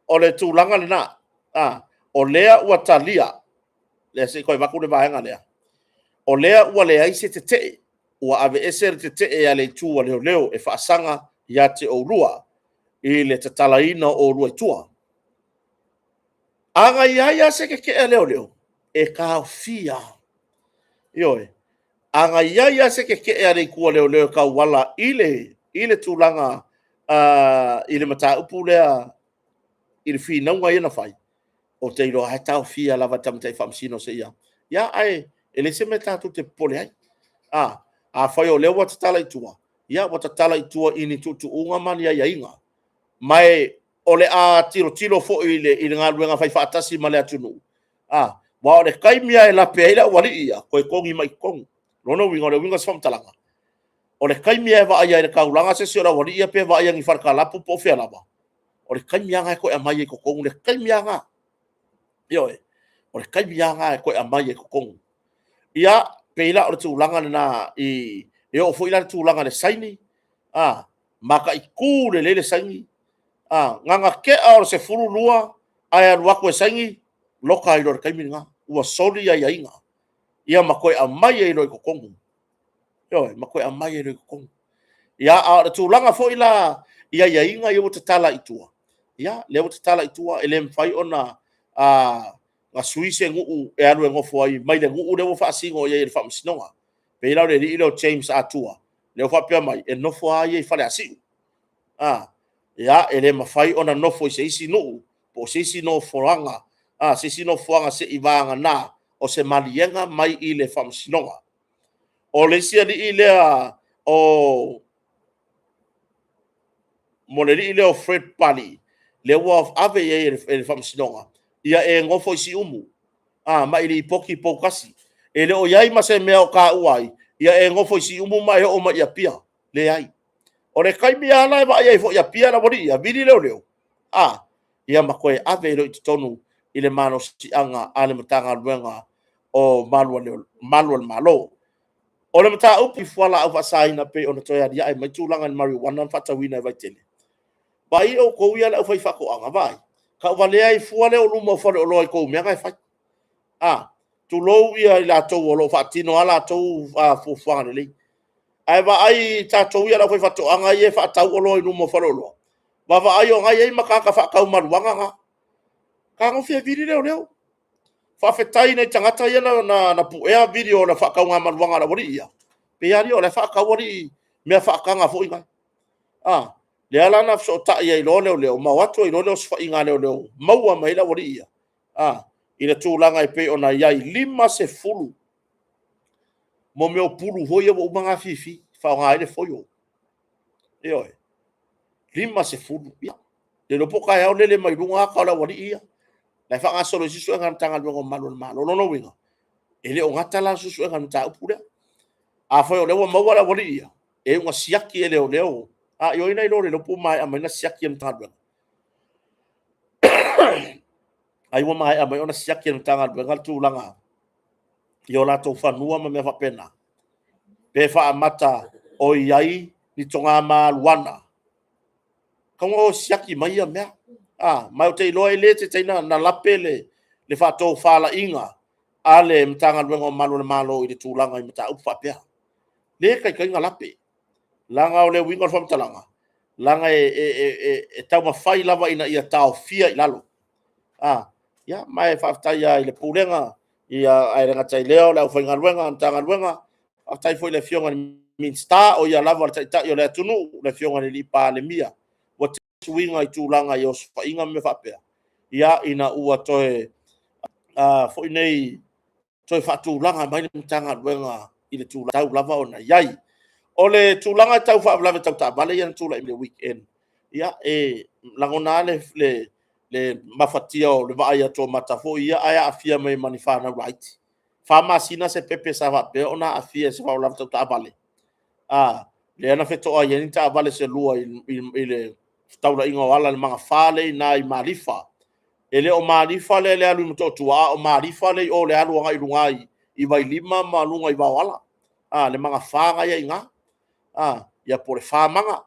o le tulaga lena, o lea ua talia, lea se i toe avatu le vaega lea, o lea ua leai se tetee, ua aveese le tetee a le itu a leoleo e faasaga ia te oulua i le tatalaina o oulua i tua. A na i ai lava se tetee a leoleo, e taofia. Ioe. A na i ai lava se tetee a le itu a leoleo e tauala i le tulaga i le mataupu lea i le finauga ia na fai, ou te iloa lava e taofia lava e tamaitai faamasino seia. Ia, ae e leai se mea tatou te popole ai. Afai o lea ua tatala i tua, ia ua tatala i tua i ni tuutuuga ma ni aiaiga. Ma o le a tilotilo foi i le galuega faifaatasi ma le atunuu, aua o le taimi lava e lape ai le aualii ia, toe togi mai i totonu. O lona uiga, o le uiga o se faamatalaga, o le taimi lava e vaaia ai i le taulaga se isi o le aualii ia pe vaaia i ni faletalapu po o fea lava, o le taimi lava lena e toe aumai ai i totonu, le taimi lava lena. Ioe, o le taimi lava lena e toe aumai ai i totonu. Ia, pei la o le tulaga lena e oo foi la i le tulaga i le saini, mataitu lelei le saini, na ona tea lava o le 12 ae alu atu e saini, loka ai loa i le taimi lena, ua soli aiaiga, ia ma toe aumai ai loa i totonu. Ioe, ma toe aumai ai loa i totonu. Ia, a o le tulaga foi la i aiaiga ia ua tatala i tua, ia, lea ua tatala i tua, e le mafai ona sui se nuu e alu e nofo ai mai le nuu lea ua faasino i ai e le Faamasinoga. Pei la o le alii lea o James Atua, lea ua faapea mai, e nofo lava ia i Faleasiu. Ia, e le mafai ona nofo i se isi nuu po o se isi nofoaga, se isi nofoaga seivagana o se maliega mai i le Faamasinoga. O le isi alii lea o mo le alii lea o Fred Pali, lea ua ave i ai e le Faamasinoga, ia e nofo i Siumu, ma e lipoti i Poutasi. E le o i ai ma se mea o taua ai, ia e nofo i Siumu ma e oo mai i Apia. Leai. O le taimi lava la e vaai ai foi i Apia le aualii ia, vili leoleo, ia ma toe ave ai loa i totonu i le malosiaga a le Matagaluega o Malu a le Malo. O le mataupu i fualaau faasaina pei ona toe aliae mai tulaga i le marijuana na faatauina e Vaitele. Vaai outou ia le aufaifaatoaga, vaai, tauvalea ai fua lea o luma o faleoloa i tou mea na e fai. Tulou ia i latou o lo o faatino lava latou fuafuaga lelei. Ae vaai i tatou ia le aufaifaatoaga ia e faatau oloa i luma o faleoloa, vaavaai o na e i ai ma tagata faatau marijuana na. Fetagofi e vili leoleo. Faafetai i nai tagata ia na puea video o le faatauga marijuana a le aualii ia, pei lava o la e faatau alii mea faataga foi na. Lea la na fesootai ai loa leoleo ma o atu ai loa le osofaiga a leoleo maua mai ai le aualii ia, i le tulaga e pei ona i ai, 50 mo mea o pulu foi ia ua uma ona afifi e faaaoga ai le foio. Ioe, 50. Ia, le iloa po o taeao lele mai luga ata o le aualii ia. La e faagasolo ai suesuega a le Matagaluega o Malu o le Malo. O lona uiga, e le o gata la le suesuega i le mataupu lea. Afai o lea ua maua le aualii ia, e iuga siaki e leoleo, a i o ai na iloa o le iloa po ua maea mai ona siaki e le Matagaluega. Ai ua maea mai ona siaki e le Matagaluega le tulaga i o latou fanua ma mea faapena, pe faamata o i ai ni togamaluana. Tau o siaki mai ia mea. A, ma ou te iloa e le taitai na lape le faatofalaiga a le Matagaluega o Malu o le Malo i le tulaga i mataupu faapea. Le taitai na lape, leaga o le uiga o le faamatalaga, leaga e taumafai lava ina ia taofia i lalo. A, ia, ma e faafetai lava i le Pulega, ae le gata i lea o le aufaigaluega a le Matagaluega, faafetai foi i le Afioga i le Minisita, o ia lava o le Taitai o le atunuu, le Afioga i le Palemia. Ua tele suiga i tulaga i osofaiga ma mea faapea, ia, ina ua toe foi nei toe faatulaga mai le Matagaluega i le tulaga e tatau lava ona i ai. O le tulaga tau faalavelave tau taavale ia na tulai mai i le weekend, ia e lagona lava le mafatia o le vaai atu o mata foi ia, ae aafia mai ma ni fanau laiti. 4 masina se pepe sa faapea ona aafia i se faalavelave tau taavale, lea na fetoai ai ni taavale se lua i le fetaulaiga o ala i le magafa lea i ina i Malifa. E le o Malifa lea i le alu i Motootua, a o Malifa lea i o i le alu agai i luga i Vailima ma luga i Vaoala, le magafa lena e i ai i ina, ia po o le Fa Maga.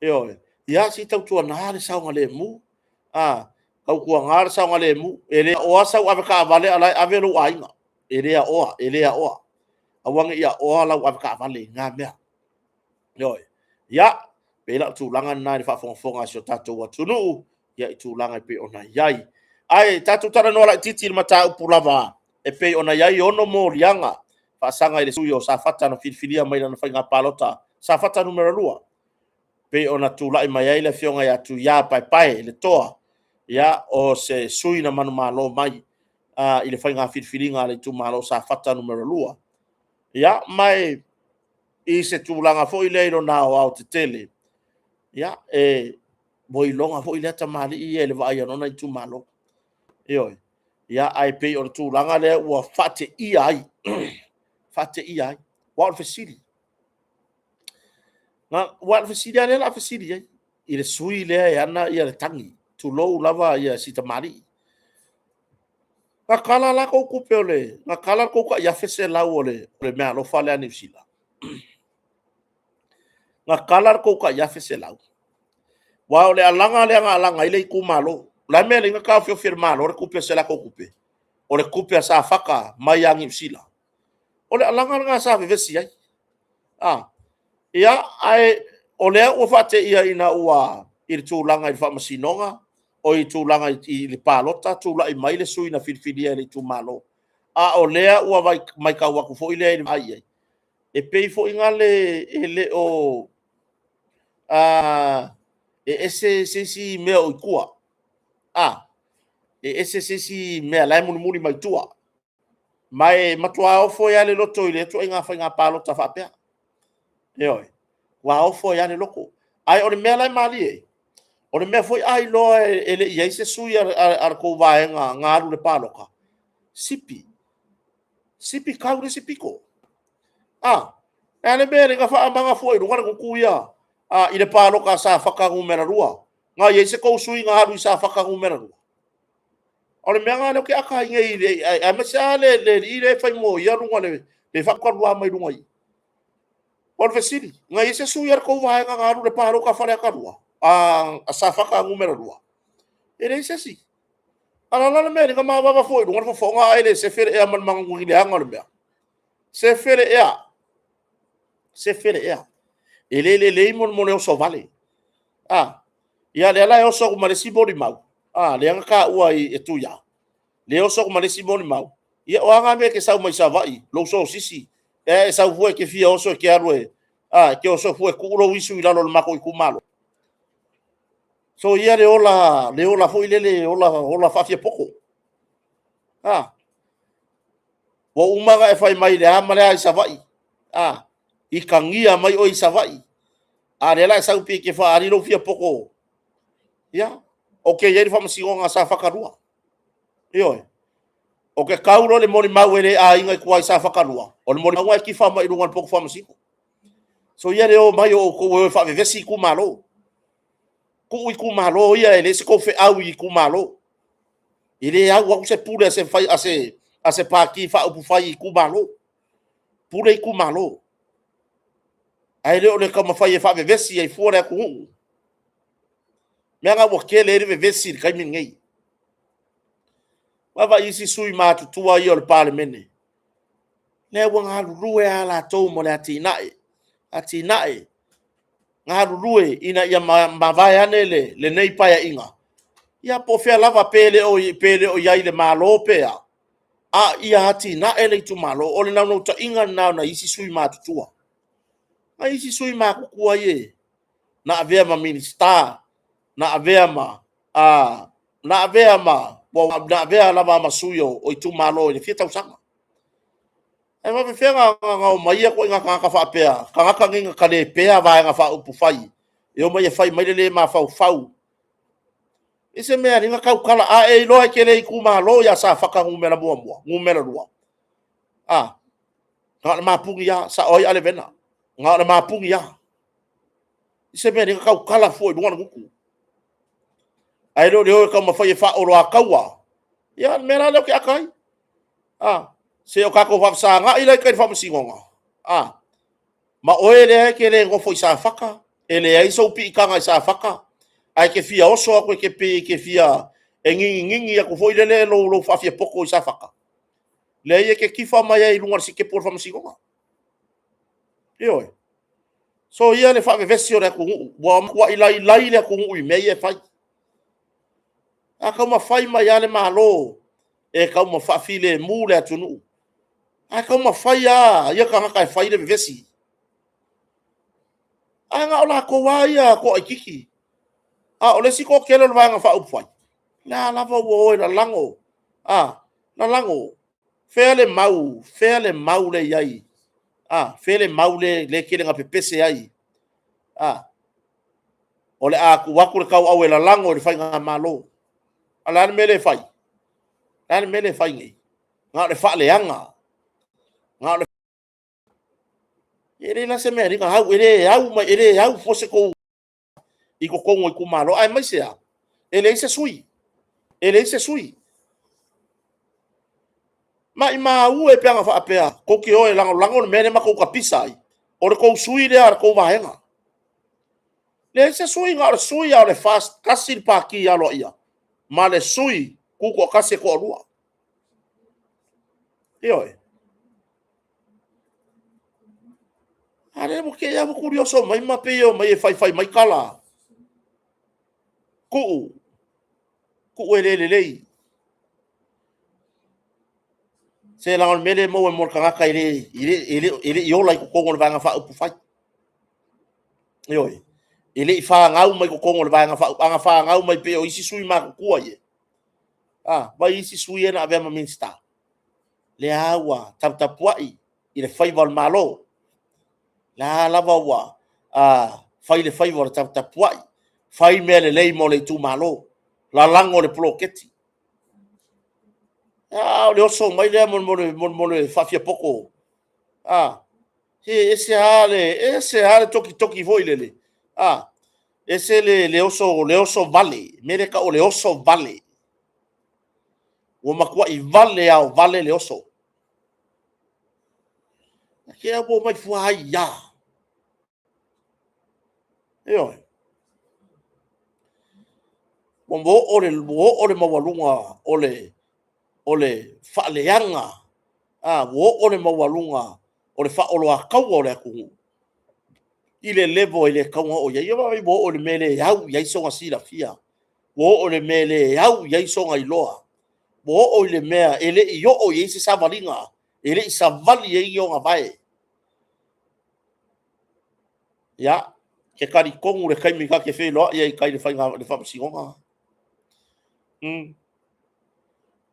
Ioe. Ia se i tautuana le saogalemu, tautuana le saogalemu. E le aoa sau avetaavale a o la e ave lou aiga. E le aoa, e le aoa. Aua ne i aoa lau avetaavale i na mea. Ioe. Ia, pei la o tulaga na i le faafogafoga a si o tatou atunuu, ia i tulaga e pei ona i ai. Ae tatou talanoa laitiiti i le mataupu lava e pei ona i ai 6 moliaga faasaga i le sui usufono o Safata na filifilia mai lana faiga palota Safata Nu.2, pei ona tulai mai ai le afioga ia Tuia Paepae le Toa, ia, o se sui na manumalo mai i le faiga filifiliga a le itumalo Safata Nu.2. Ia, ma e i se tulaga foi lea i lona aoaotetele, ia, e ua iloga foi lea tamalii ia i le vaai a lona itumalo. Ioe. Ia, ae pei o le tulaga lea ua faateia ai, faateia ai. Aua o le fesili, aua o le fesili lava lea o le a fesili ai i le sui usufono lea e ana le tagi, tulou lava si tamalii. Na tala la tou tupe o le, na tala le tou tai $1,100 o le meaalofa lea a Niu Sila? Na tala le tou tai $1,100? Aua o le alaga lea na alaga ai le itumalo. O le a le mea e ala ai ona taofiofi e le Malo le tupe o se latou tupe? O le tupe a Safata mai ia Niu Sila. O le alaga lena sa vevesi ai. Ia, ae o lea ua faateia ina ua i le tulaga i le faamasinoga, o i tulaga i le palota, tulai mai le sui na filifilia e le itumalo. A o lea ua matau atu foi lea i le vaai i ai, e pei foi na le e le o e ese se isi mea o i tua. E ese se isi mea la e mulimuli mai tua. Ma e matua ofo ai lava le loto i lea ituaiga faiga palota faapea. Ioe, ua ofo ai lava le loto. Ae o le mea la e malie ai, o le mea foi a iloa e le i i ai se sui a le tou vaega na alu i le palota, sipi, sipi tau i le isi pito. A, le a le mea e le faamaga fua i luga le gutu ia i le palota a Safata Nu.2, na i ai se tou sui na alu i Safata Nu.2? O le mea lena lea ou te ata ai nei, aemaise lava le alii lea e fai moia luga le faatutalua mai luga i i. O le fesili, na i ai se sui a le tou vaega na alu i le palota a Faleata 2, a Safata Nu.2? E leai se isi. A o le a la le mea e ala ai ona mavava fua i luga le fofoga ae le sefe le ea ma le magumagu i le leaga o le mea? Sefe le ea, sefe le ea. E le lelei mo le oso vale. Ia lea la e oso atu ma le isi molimau, lea na taua e Tuia, lea e oso atu ma le isi molimau, ia o a na mea e te sau mai Savaii, lou sosisi, e sau fua e te fia oso e te alu e, e te oso fua e tuu lou isu i lalo o le matou itumalo. Soia le ola, le ola foi lele, ola, ola faafiapoto. Ua uma ona e fai mai i le a ma le a i Savaii, itagia mai oe i Savaii, a o lea la e sau pei e te faaali lou fiapoto. Ia, ou te i ai i le faamasinoga a Safata 2. Ioe. O ke kau loa le molimau e le aiga i tua i Safata 2, o le molimauga e tifa mai i luga o le potu faamasino. So ia le o mai o outou e o e faavevesi itumalo. Tuu itumalo ia, e leai se tou feau i itumalo. E le au atu se pule a se Pati Faaupufai i itumalo. Pule itumalo. Ae le o le taumafai e faavevesi ai fua le atunuu. Leaga ua tele ai le vevesi i le taimi lenei. Vaavaai isi sui usufono matutua ia o le Palemene, lea ua galulue lava latou mo le atinae, atinae, galulue ina ia mavae ane lenei Paeaiga, ia po o fea lava, pe le o i ai i le Malo pe a, a ia atinae le itumalo. O le naunautaiga lena o nai isi sui usufono matutua. Nai isi sui usufono matutua ia na avea ma Minisita, na avea lava ma sui o itumalo i le fia tausaga. Ae faapefea ona omai ia ituaiga tagata faapea, tagata nei na talepea Vaega Faaupufai e omai e fai mai le le mafaufau i se mea e ala ai ona tautala. A e iloa e te le itumalo ia Safata 1, 2, a, na o le mapuni lava, e sao ai Ale Vena, na o le mapuni lava. I se mea e ala ai ona tautala fua i luga le gutu, ae le o le o e taumafai e faaoloataua. Ia o le mea la lea ou te ata ai. Se o tatou faafesagai la i tai i le faamasinoga, ma oe lea e te le nofo i Safata, e leai sou piitaga i Safata, ae e te fia oso atu pei e te fia ngigingi atu foi lele lou faafiapoto i Safata. Leai e te tifa mai ai i luga o le sitepu o le faamasinoga. Ioe. Soia le faavevesi o le atunuu, ua matuai lailai le atunuu i mea ia e fai. A taumafai mai lava le Malo e tau faafilemu le atunuu, ae taumafai lava ia tagata e fai le vevesi. Ae na o latou lava ia toaitiiti. A o le isi toatele o le Vaega Faaupufai, o lea lava ua o e lalago, lalago. Fea le mau, fea le mau lea e i ai? Fea le mau lea e tele ina pepese ai? O le a tuu atu le tauau e lalago i le faigamalo. A o le a le mea lea e fai? O le a le mea lea e fai nei? Na o le faaleaga. Na o le... E leai la se mea e ala ai ona au, e le au mai, e le au fua se tou i totonu o itumalo, aemaise lava e leai se sui, e leai se sui. Maimau e pe ana faapea tou te o e lagolago le mea lea ma tou tapisa ai, o le tou sui lea a le tou vaega. Leai se sui, na o le sui lava o le FAST, tasi le pati aloaia ma le sui tutoatasi e toalua. Ioe. A lea ua te i lava ua tulioso mai ma pei e omai e faifai mai tala. Tuu, tuu e le lelei. Se leaga o le mea lea e maua mo le tagata e le i ola i totonu o le Vaega Faaupufai. Ioe. E le i fanau mai totonu o le Vaega Faaupufai. A na fanau mai pei o isi sui matutua ia, vaai isi sui ia na avea ma Minisita, lea ua taputapuai i le faiva o le Malo, lea lava ua fai le faiva o le taputapuai, fai mea lelei mo le itumalo, lalago le poloketi. A o le oso mai lea mo le faafiapoto, se ese lava le tokitoki foi lele, ese le oso vale, le mea lea e tau o le oso vale. Ua matuai vale lava o vale le oso. Se ua omai fua ai lava. Ioe. Ua oo le maualuga o le faaleaga, ua oo le maualuga o le faaoloataua o le atunuu i le level e le tatau ona oo i ai. Ia vaai ua oo i le mea e le au i ai sona silafia, ua oo i le mea e le au i ai sona iloa, ua oo i le mea e le i oo i ai se savaliga, e le i savali ai ni ona vae. Ia, e talitonu le taimi ta te feiloai ai i tai i le faamasinoga.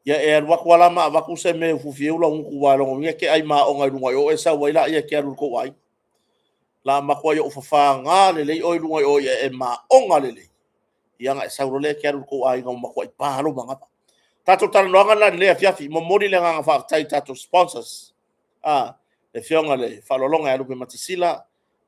Ia e alu atu lava la ma avatu se mea e ufiufi ai ou laugutu, aua o lona uiga e te ai maoga i luga i o, e sau ai lea e te alu i le tou aiga. O le a matuai ou fafaga lelei oe i luga i o ia e maoga lelei, ia ona e sau loa lea e te alu i le tou aiga ua matuai pa lou manava. Tatou talanoaga lena i lenei afiafi. Momoli le agaga faafetai i tatou sponsors. A, le Afioga i le Faaaloaloga ia Lupematasila,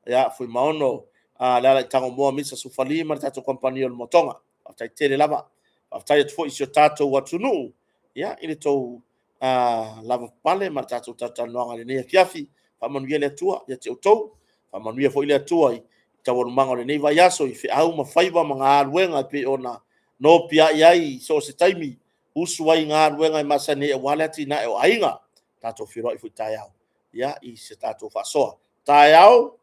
ia Fuimaono, a, le ala i Tagomoa Misa Sufali ma le tatou kamupani o le Motoga. Faafetai tele lava. Faafetai atu foi i si o tatou atunuu, ia, i le tou lavapapale ma le tatou talatalanoaga i lenei afiafi. Faamanuia le Atua ia te outou. Faamanuia foi le Atua i taualumaga o lenei vaiaso i feau ma faiva ma galuega e pei ona nopiai ai i so o se taimi, usu ai i galuega e masani ai aua le atinae o aiga. Tatou feiloai foi taeao, ia, i se tatou faasoa. Taeao,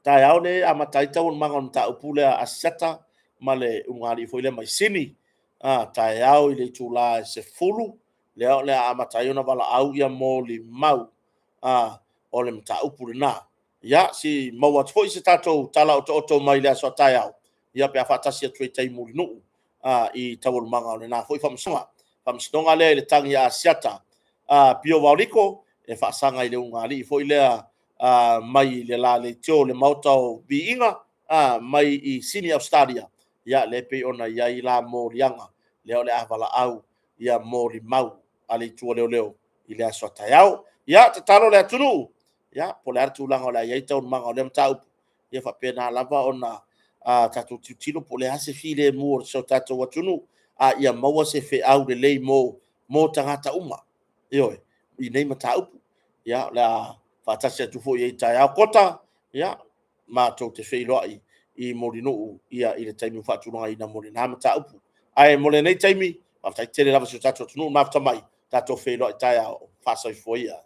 taeao lea e amata ai taualumaga o le mataupu lea a Asiata ma le ulugalii foi lea mai Sini. A, taeao i le itula e 10, lea o le a amata ai ona valaau ia molimau a, o le mataupu lena. Ia, se i maua atu foi se tatou tala otooto mai le aso a taeao, ia pe a faatasi atu ai i tai i Mulinuu a, i taualumaga o lena foi faamasinoga. Faamasinoga lea i le tagi a Asiata a Pio Vaoliko e faasaga i le ulugalii foi lea a, mai le la leitio le maota o Viiga a, mai i Sini Ausetalia, ia lea e pei ona i ai la moliaga lea o le a valaau ia molimau a le itu a leoleo i le aso a taeao. Ia, tatalo le atunuu, ia, po o le a le tulaga o le a i ai taualumaga o lea mataupu, ia faapena lava ona tatou tilotilo po o le a se filemu o si o tatou atunuu, a ia maua se feau lelei mo tagata uma, ioe, i nei mataupu. Ia, o le a faatasi atu foi i ai taeao Kota, ia, matou te feiloai i Mulinuu ia i le taimi faatulagaina mo lena mataupu. Ae mo lenei taimi, faafetai tele lava i si o tatou atunuu mafuta mai, tatou feiloai taeao, faasoifua ia.